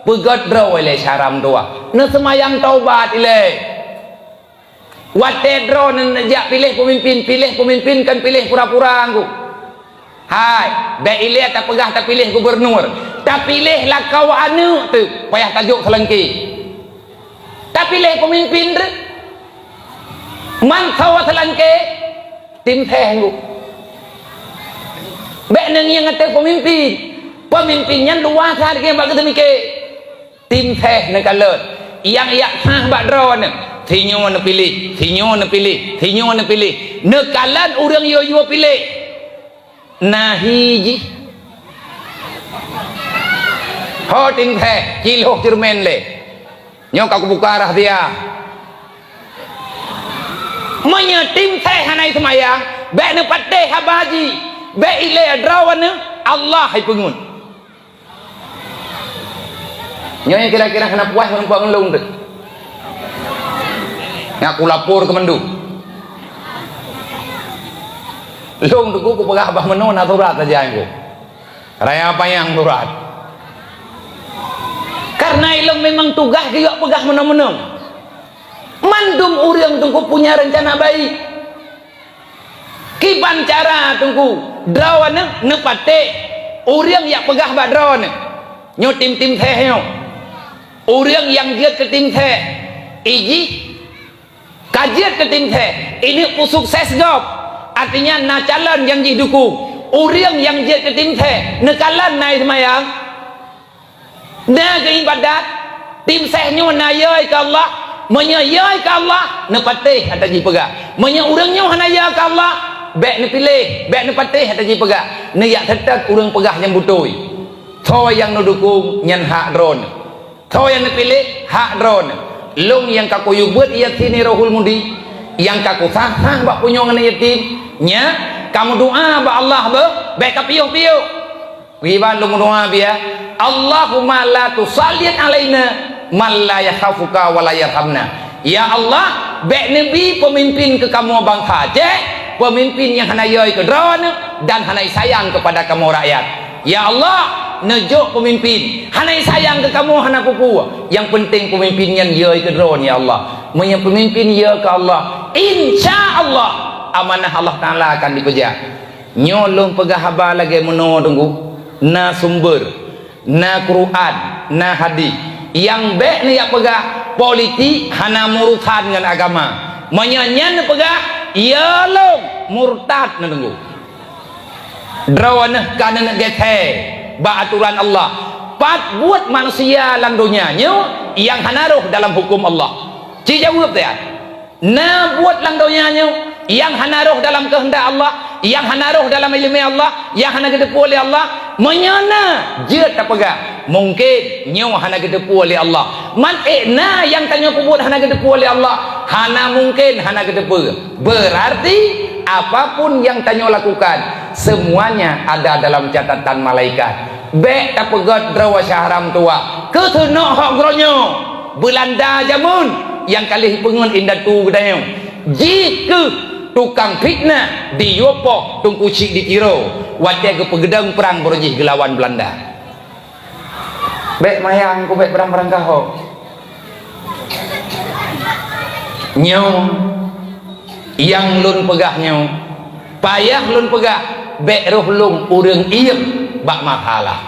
beugét droe lé syaram dua. Neuseumayang taubat ilée. Watée droeneuh neujak piléh peumimpin, piléh peumimpin kon piléh pura-pura ngku. Hai, bék ilée tapeugah tapiléh gubunur, tapiléh lakoe aneuëk teuh payah tajok seulangké. Tapiléh peumimpin teuh, man sawa seulangké, tim séh ngku. Bék neungieng ateueh peumimpin. Peumimpin nyan luwa that keu bak geuteumike. Tim séh neukalon, nyang jak sah bak droeneuh, sinyoe neupiléh, sinyoe neupiléh, sinyoe neupiléh. Neukalon ureuëng yue-yue piléh. Na hi jih. Ho tim séh, cilhoh ceureumen lé. Nyoe ka kubuka rahsia. Meunyoe tim séh hana seumayang, bék neupatéh haba jih, bék ilée droeneuh, Allah hai peungeut. Nyoe nyang kira-kira hana puas meureumpok ngon lôn teuh. Nyak kulapor keu mandum. Lôn teungku kupeugah bah meunoe na surat saja nyan ku. Raya panyang surat. Kareuna ilôn memang tugaih geuyue peugah meunoe-meunoe. Mandum ureuëng teungku punya rencana baik. Kiban cara teungku, droeneuh neupatéh ureuëng nyang peugah bak droeneuh. Nyoe tim-tim séh nyoe. Ureuëng nyang jeuet keu tim séh, ijih ka jeuet keu tim séh, ini peue sukses gob. Artinya na calon nyang jidukung. Ureuëng nyang jeuet keu tim séh, neukalon na seumayang. Na geuibadat, tim séh nyoe na yôi keu Allah. Meunyoe yôi keu Allah, neupatéh ata jipeugah. Meunyoe ureuëng nyoe hana yôi keu Allah, bék neupiléh, bék neupatéh ata jipeugah. Neujak seutôt ureuëng peugah nyang beutôi. Soe nyang neudukung nyan hak droeneuh. Soe nyang neupiléh hak droeneuh. Lôn nyang ka kuyue beuet Yasin Rohul Mudi, nyang ka kusah-sah bak punyueng aneuk yatim, nyan ka meudoá bak Allah beuh, bék ka piôh-piôh. Kiban lôn meudoá biya, "Allahumma la tusallit alaina man la yakhafuka wa la yarhamna." Ya Allah, bék neubi peumimpin keu kamoe bansa Aceh, peumimpin nyang hana yôi keu droeneuh dan hana sayang keupada kamoe rakyat. Ya Allah, neujok peumimpin hana sayang keu kamoe hana peue-peue, nyang peunteng peumimpin nyan yôi keu droeneuh, ya Allah. Meunyoe peumimpin yôi keu Allah, insya Allah amanah Allah Taala akan dipeujak. Nyoe lôn peugah haba lagée meunoe teungku, na sumber, na Quran, na hadih. Nyang bék neujak peugah politik hana meurusan ngon agama. Meunyoe nyan neupeugah, ya lôn murtad na teungku. Droeneuh ka neuneuk gét bak atoran Allah. Pat buet manusia lam donya nyoe nyang hana rhoh dalam huköm Allah? Ci jaweueb teuh. Na buet lam donya nyoe nyang hana rhoh dalam keuheundak Allah, nyang hana rhoh dalam iéleumé Allah, nyang hana geuteupeue lé Allah. Meunyoe na, jeuet tapeugah, mungken nyoe hana geuteupeue lé Allah. Man ék na nyang tanyoe peubuet hana geuteupeue lé Allah, hana mungken hana geuteupeue. Beurarti, apapun nyang tanyoe lakukan, semuanya ada dalam catatan malaikat. Bék tapeugét droe syahram tuha. Keuteunok hok geuronyoe. Beulanda jameun nyang ka lheueh peungon indatu geutanyoe. Jih keuh tukang fitnah di Yopoh Teungku Chik di Tiro watée geupeugedong prang baroe jih geulawan Beulanda. Bék mayang ku bék beurang-beurang kahok. Nyoe nyang lôn peugah nyoe, payah lôn peugah, bék roh lôn ureuëng iém bak masalah.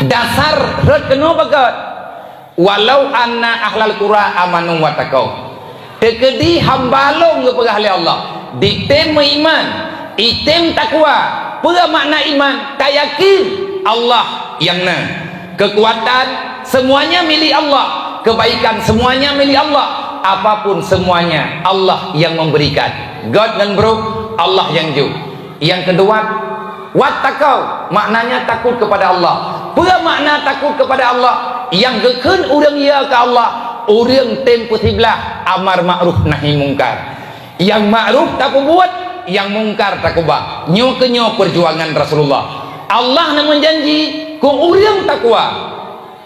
Dasar rhot keunoe beugét, "Walau anna ahlal qura amanu wattaqau." Teukeudi hamba lôn geupeugah lé Allah, ditém meuiman, itém takwa. Peue makna iman? Tayakin Allah nyang na. Keukuatan semuanya milik Allah, kebaikan semuanya milik Allah, apapun semuanya Allah yang memberikan. Gét ngon brôk, Allah nyang jok. Nyang keudua, wattaqau, maknanya takut kepada Allah. Peue makna takut kepada Allah? Nyang geukheun ureuëng ya keu Allah, ureuëng tem peusiblah amar makruf nahi mungkar. Nyang makruf tapeubuet, nyang mungkar takeubah. Nyoe keu nyoe peujuangan Rasulullah. Allah na meujanji keu ureuëng takwa,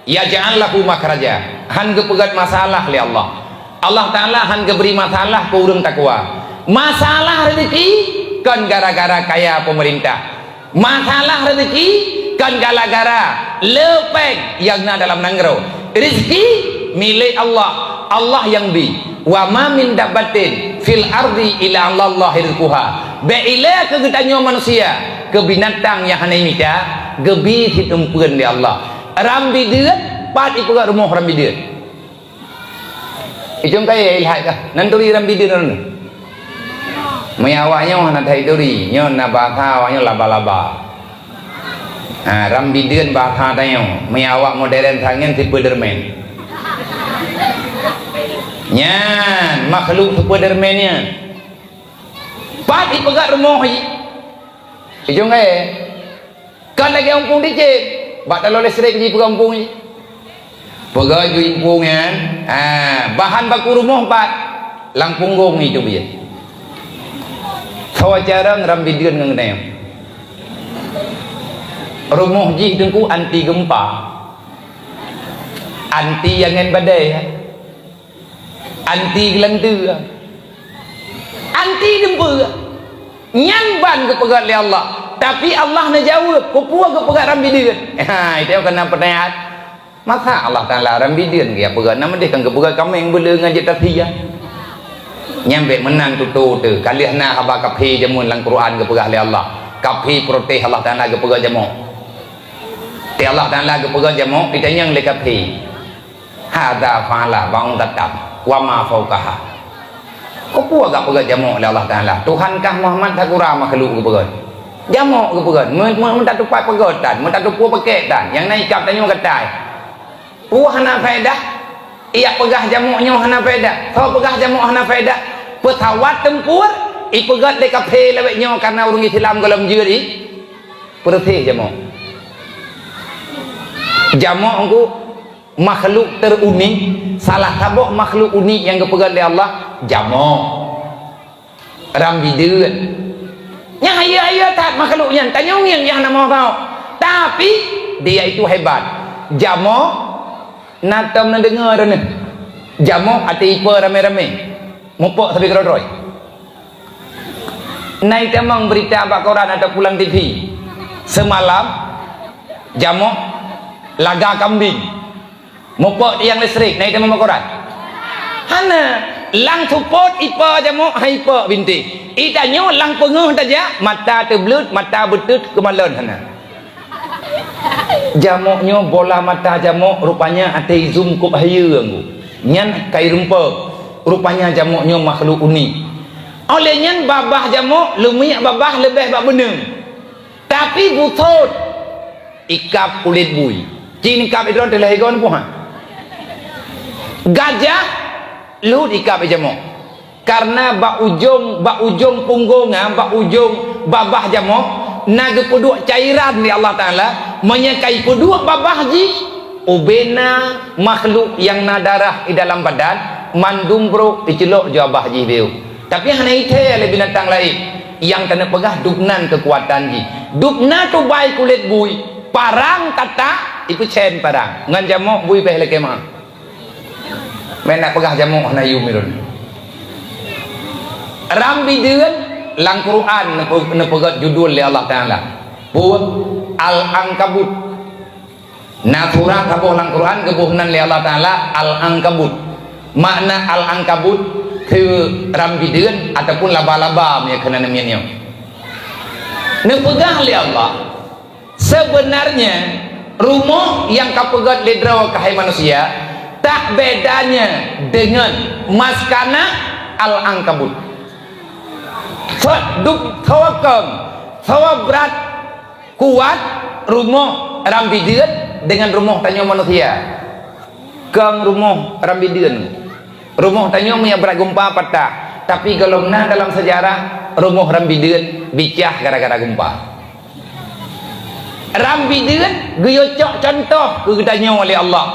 yaj'al lahu makhraja, han geupeugét masalah lé Allah. Allah Taala han geubri masalah keu ureuëng takwa. Masalah rezeki kon gara-gara kaya peumeurintah. Masalah rezeki kon gara-gara le péng nyang na dalam nanggroe. Rezeki milék Allah, Allah nyang bi. Wa ma min dabbatin fil ardi illa 'alallahi rizquha. Bék ilée keu geutanyoe manusia, keu binatang nyang hana mita, geubi situmpeuen lé Allah. Ram Bideuen, pat ipeugét rumoh Ram Bideuen? Icong kayée ilhad kah? Nan turi Ram Bideuen nyoe. Meunyo awak nyoe hana that turi, nyoe na bahasa awak nyoe laba-laba. Ha, Ram Bideuen bahasa tanyoe. Meunyo awak modern sangen Spiderman. Nyan, makhluk Spiderman nyan. Pat ipeugét rumoh i. Icong kayée. Kon lagée umpung dicet, bak taloe listrik jipeugah umpung nyan. Peugah ju umpung nyan, ha, bahan baku rumoh pat, lam punggong itu beuet. Soe carông Ram Bideuen ngon geutanyoe. Rumoh jih teungku anti gempa, anti angén badai. Anti geulanteue. Anti dumpeue. Nyan ban geupeugét lé Allah. Tapi Allah neujaweueb, keupeue geupeugét Ram Bideuen? Ha, itu kan na peutanyaan. Masa Allah Taala Ram Bideuen geupeugét, nama deh kan geupeugét kaméng beuleu ngon jeuet tasia? Nyan bék meunan tutoe teuh. Ka lheueh na haba kafé jameun lam Quran geupeugah lé Allah. Kafé protes Allah Taala geupeugét jamok. Di Allah Taala geupeugét jamok, ditanyong lé kafé. Hadza fa'ala ba'udatam wa ma fauqaha. Keupeue geupeugét jamok lé Allah Taala? Tuhan kah Muhammad sagura makhluk geupeugét? Jamok geupeugét. Meu-, meu-, meutatupat peugét tan, meutatupeue pakét tan. Nyang na ikab tanyoe gatai. Peue hana faedah? Iyak peugah jamok nyoe hana faedah. Soe peugah jamok hana faedah? Peusawat tempur ipeugét lé kafé lawét nyoe kareuna ureuëng Islam gohlom jeuet i. Peureuséh jamok. Jamok engku makhluk terunik, salah saboh makhluk unik nyang geupeugét lé Allah, jamok. Ram Bideuen. Nyang hayeue-hayeue that makhluk nyan, tanyoe ngieng nyang hana moh tau. Tapi, dia itu hebat. Jamok, na tom neudeungoe droeneuh. Jamok até ipe ramé-ramé. Mupok sabe keudroe-droe. Na itamong beurita bak koran ataupun lam T V. Seumalam, jamok laga kambing. Mupok tiang listrik, na itamong bak koran? Hana. Lam seupôt ipe jamok, hai ipe bintéh. Itanyoe lam peungeuh tajak, mata teubleuet, mata beuteuet keumalon hana. Jamok nyoe bola mata jamok rupanya até izum kop hayeue nggu. Nyan kai rumpok. Rupanya jamok nyoe makhluk unik. Oleh nyan babah jamok leumiek babah leubeh bak beuneueng. Tapi butôt ikab kulét bui. Cit ikab idroe teuh lhée goe puhan. Gajah lheueh ikab jamok. Karena bak ujong, bak ujong punggong, ha, bak ujong babah jamok, na geupeuduek cairan lé Allah Taala, meunyo ka ipeuduek babah jih, ubena makhluk nyang na darah di dalam badan, mandum brok iceulok ju babah jih beu. Tapi hana ithée lé binatang laén, nyang taneuk peugah dubnan keukuatan jih. Dubna tubai kulét bui, parang tatak, ipeucen parang. Ngon jamok bui beh lakée meu'ah. Meunan peugah jamok hana yum ilôn. Ram Bideuen lam Quran neupe-, neupeugét judul lé Allah Taala. Peue? Al-Ankabut. Na surat saboh lam Quran geuboh nan lé Allah Taala Al-Ankabut. Makna Al-Ankabut, keu Ram Bideuen ataupun laba-laba meunyo keunan miet nyoe. Neupeugah lé Allah, Seubeunarnya, rumoh nyang ka peugét lé droe keuhai manusia, tak bedanya deungon maskanah al-ankabut. Soe dub, soe kong, soe brat kuat rumoh Ram Bideuen deungon rumoh tanyoe manusia. Kong rumoh Ram Bideuen. Rumoh tanyoe meunyo brat gumpa patah, tapi gohlom na dalam seujarah rumoh Ram Bideuen bicah gara-gara gumpa. Ram Bideuen geuyue cok cuntoh keu geutanyoe lé Allah.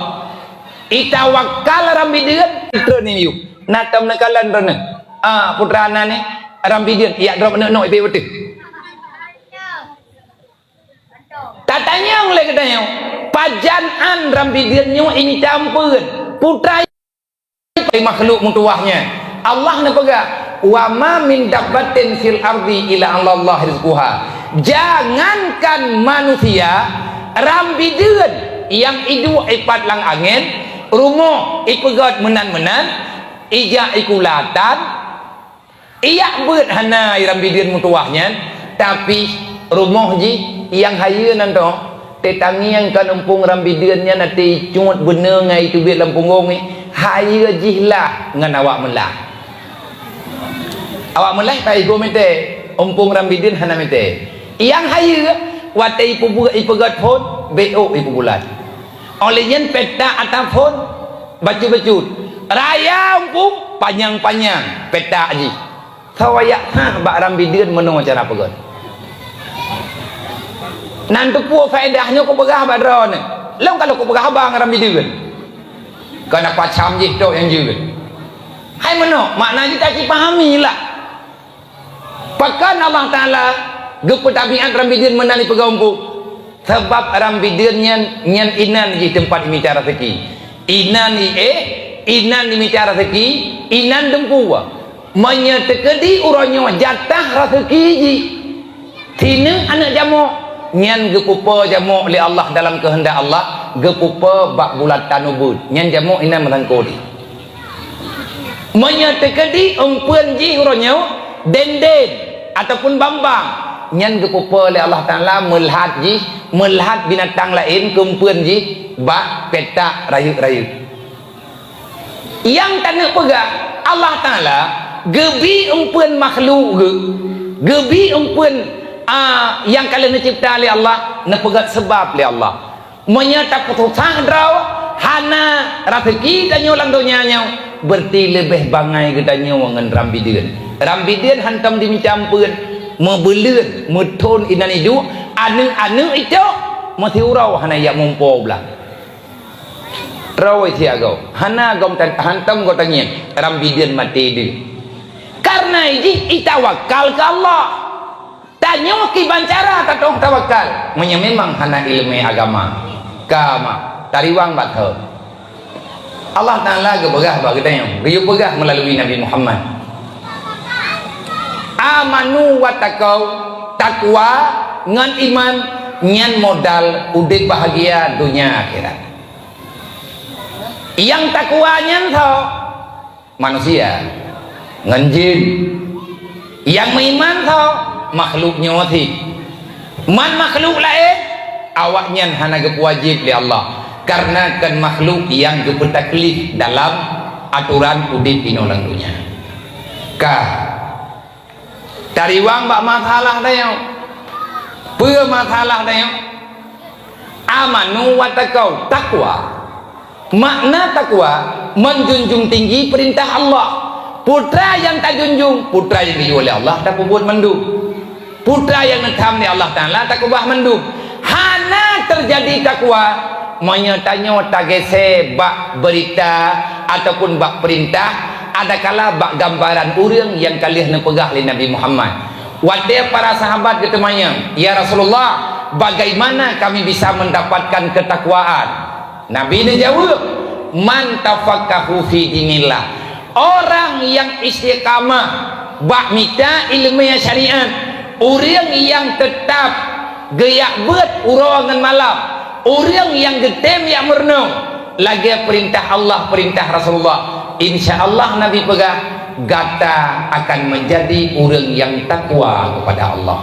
Itawakal Rambideuen, treun ni yue. Na tom neukalon droeneuh. Ah, putra na ni, Rambideuen, yak drob neuk-neuk ipe beuteuh. Tatanyong lé geutanyoe, pajan an Rambideuen nyoe imita ampeuen? Putra makhluk meutuwah nyan. Allah neupeugah, "Wa ma min dabbatin fil ardi illa 'alallah rizquha." Jangankan manusia, Rambideuen nyang iduek ipat lam angén, rumoh ipeugöt meunan-meunan, ijak ikulatan, ijak beuet hana i Rambideuen meutuwah nyan, tapi rumoh jih nyang hayeue nan toh, teutangieng kon umpung Rambideuen nyan até icut beuneu ngon iteubiet lam punggong nyan, hayeue jih lah ngon awak meulah. Awak meulah ka igoe mete, umpung Rambideuen hana mete. Nyang hayeue, watée ipeubeuet, ipeugöt phon, bék ôk ipeubulat. Óh lheueh nyan peta ata phon, bacut-bacut. Raya umpung, panyang-panyang peta jih. Sawayak hah bak Rambideuen meunoe cara peugöt. Nan teupeue faedah nyoe kupeugah bak droeneuh. Lôn ka lôn kupeugah haba ngon Rambideuen. Kon na pacam jih tok nyang jeuet. Hai meunoe, makna jih tapahami lah. Pakon Allah Taala geupeutabiat Rambideuen meunan ipeugöt umpung? Sabab Rambideuen nyan, nyan inan jih teumpat imita raseuki. Inan i éh, inan imita raseuki, inan deumpu. Meunyoe teukeudi uroe nyoe jatah raseuki jih, sineuk aneuk jamok, nyan geupeupo jamok lé Allah dalam keuheundak Allah, geupeupo bak bulatan ubeut. Nyan jamok inan meurangkot jih. Meunyoe teukeudi eumpeuen jih uroe nyoe dendeng ataupun bambang, nyan geupeupo lé Allah Taala meulhat jih, meulhat binatang laén keu eumpeuen jih bak petak rayeuk-rayeuk. Nyang taneuk peugah, Allah Taala geubi eumpeuen makhluk geuh, geubi eumpeuen, a, nyang ka lheueh neucebta lé Allah, neupeugöt seubab lé Allah. Meunyoe tapeususah droe, hana raseuki tanyoe lam donya nyoe, beureuti leubeh bangai geutanyoe ngon Rambideuen. Rambideuen hantom dimita eumpeuen, meubeuleuen, meuthon inan iduek, aneuk-aneuk icok, meusiuroe hana jak mumpo blang. Droe siagoe, hana gom tan-, hantom geutangieng, Rambideuen maté deuh. Kareuna jih itawakal keu Allah. Tanyoe kiban cara tatong tawakal, meunyoe memang hana ileumèe agama. Ka ma, tariwang bak thon. Allah Taala geupeugah bak geutanyoe, geuyue peugah meulalui Nabi Muhammad. Amanu wattaqau, takwa ngon iman, nyan modal udép bahagia donya akhirat. Nyang takwa nyan soe? Manusia ngon jin. Nyang meuiman soe? Makhluk nyoe cit. Man makhluk laén, awaknyan hana geupeuwajéb lé Allah, kareuna kon makhluk nyang geupeutaklif dalam atoran udép inoe lam donya. Ka tariwang bak masalah tanyoe. Peue masalah tanyoe? Amanu wattaqau, takwa. Makna takwa, menjunjung tinggi perintah Allah. Putra nyang tajunjung, putra nyang geuyue lé Allah tapeubuet mandum. Putra nyang neutham lé Allah Taala takeubah mandum. Hana teujadi takwa meunyoe tanyoe tagése bak beurita ataupun bak peurintah, adakala bak gambaran ureuëng nyang ka lheueh neupeugah lé Nabi Muhammad. Watée para sahabat geuteumanyong, "Ya Rasulullah, bagaimana kami bisa mendapatkan ketakwaan?" Nabi neujaweueb, "Man tafaqahu fi dinillah." Orang nyang istiqamah bak mita ileumèe syariat, ureuëng nyang teutap geujak beuet uroe ngon malam, ureuëng nyang geutem jak meurunoe lagée peurintah Allah, peurintah Rasulullah, insya Allah Nabi peugah, gata akan menjadi ureuëng nyang takwa kepada Allah.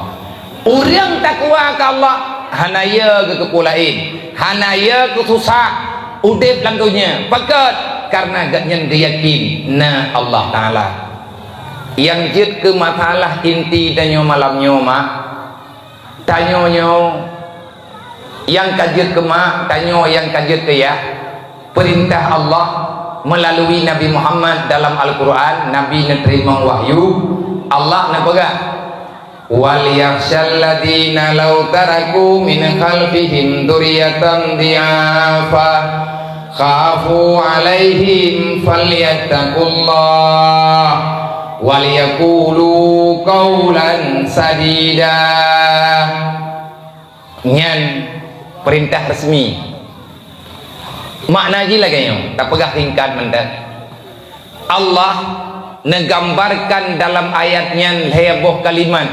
Ureuëng takwa keu Allah, hana yö geukeupue laén, hana yö geususah udeb lam donya. Pakon? Kareuna gobnyan geuyakin na Allah Taala. Nyang jeuet keu masalah inti tanyoe malam nyoe, mak. Tanyoe nyoe nyang ka jeuet keu mak, tanyoe nyang ka jeuet keu yah. Peurintah Allah meulalui Nabi Muhammad dalam Al-Qur'an, Nabi neuteurimong wahyu, Allah neupeugah, "Wal yakhsyal ladzina law taraku min khalfihim dzurriyyatan dhi'afa Khafu alaihim falyattaqullah wal yaqulu qaulan sadida. Nyan peurintah resmi. Makna jih lagée nyoe, tapeugah singkat mantong. Allah neugambarkan dalam ayat nyan lhée boh kalimat.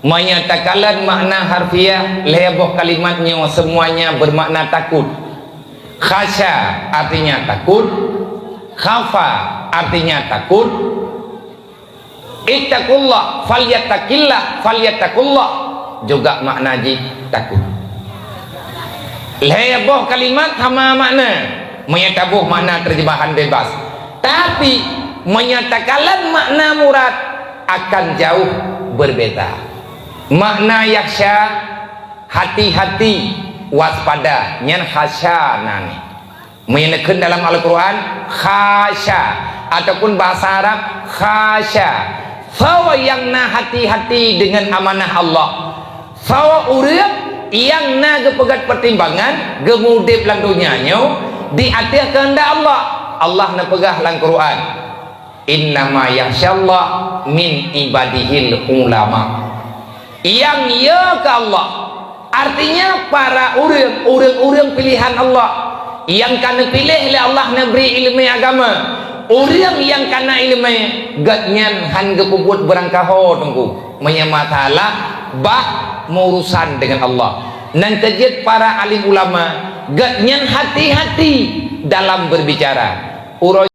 Meunyoe takalon makna harfiah, lhée boh kalimat nyoe semuanya bermakna takut. Khasya artinya takut, khafa artinya takut, ittaqullah, falyattaqillah, falyattaqullah juga makna jih takut. Lhée boh kalimat sama makna, meunyoe taboh makna terjemahan bebas. Tapi, meunyoe takalon makna murad, akan jauh berbeda. Makna yakhsya, hati-hati, waspada, nyan khasya nan. Meunyoe neukheun dalam Al-Quran, khasya, ataupun bahasa Arab, khasya. Soe nyang na hati-hati deungon amanah Allah. Soe ureuëng nyang na geupeugét peutimbangan, geumudeb lam donya nyoe di ateueh keuheundak Allah. Allah neupeugah lam Quran, "Innama yakhsyallaha min ibadihil ulama." Nyang yo keu Allah, artinya para ureuëng, ureuëng-ureuëng pilihan Allah, nyang ka neupiléh lé Allah neubri iéleumé agama. Ureuëng nyang ka na iéleumé, gobnyan hán geupeubuet beurangkaho teungku. Meunyoe masalah bah meurusan deungon Allah. Nyang keujeuet para alim ulama, gobnyan hati-hati dalam berbicara. Uroe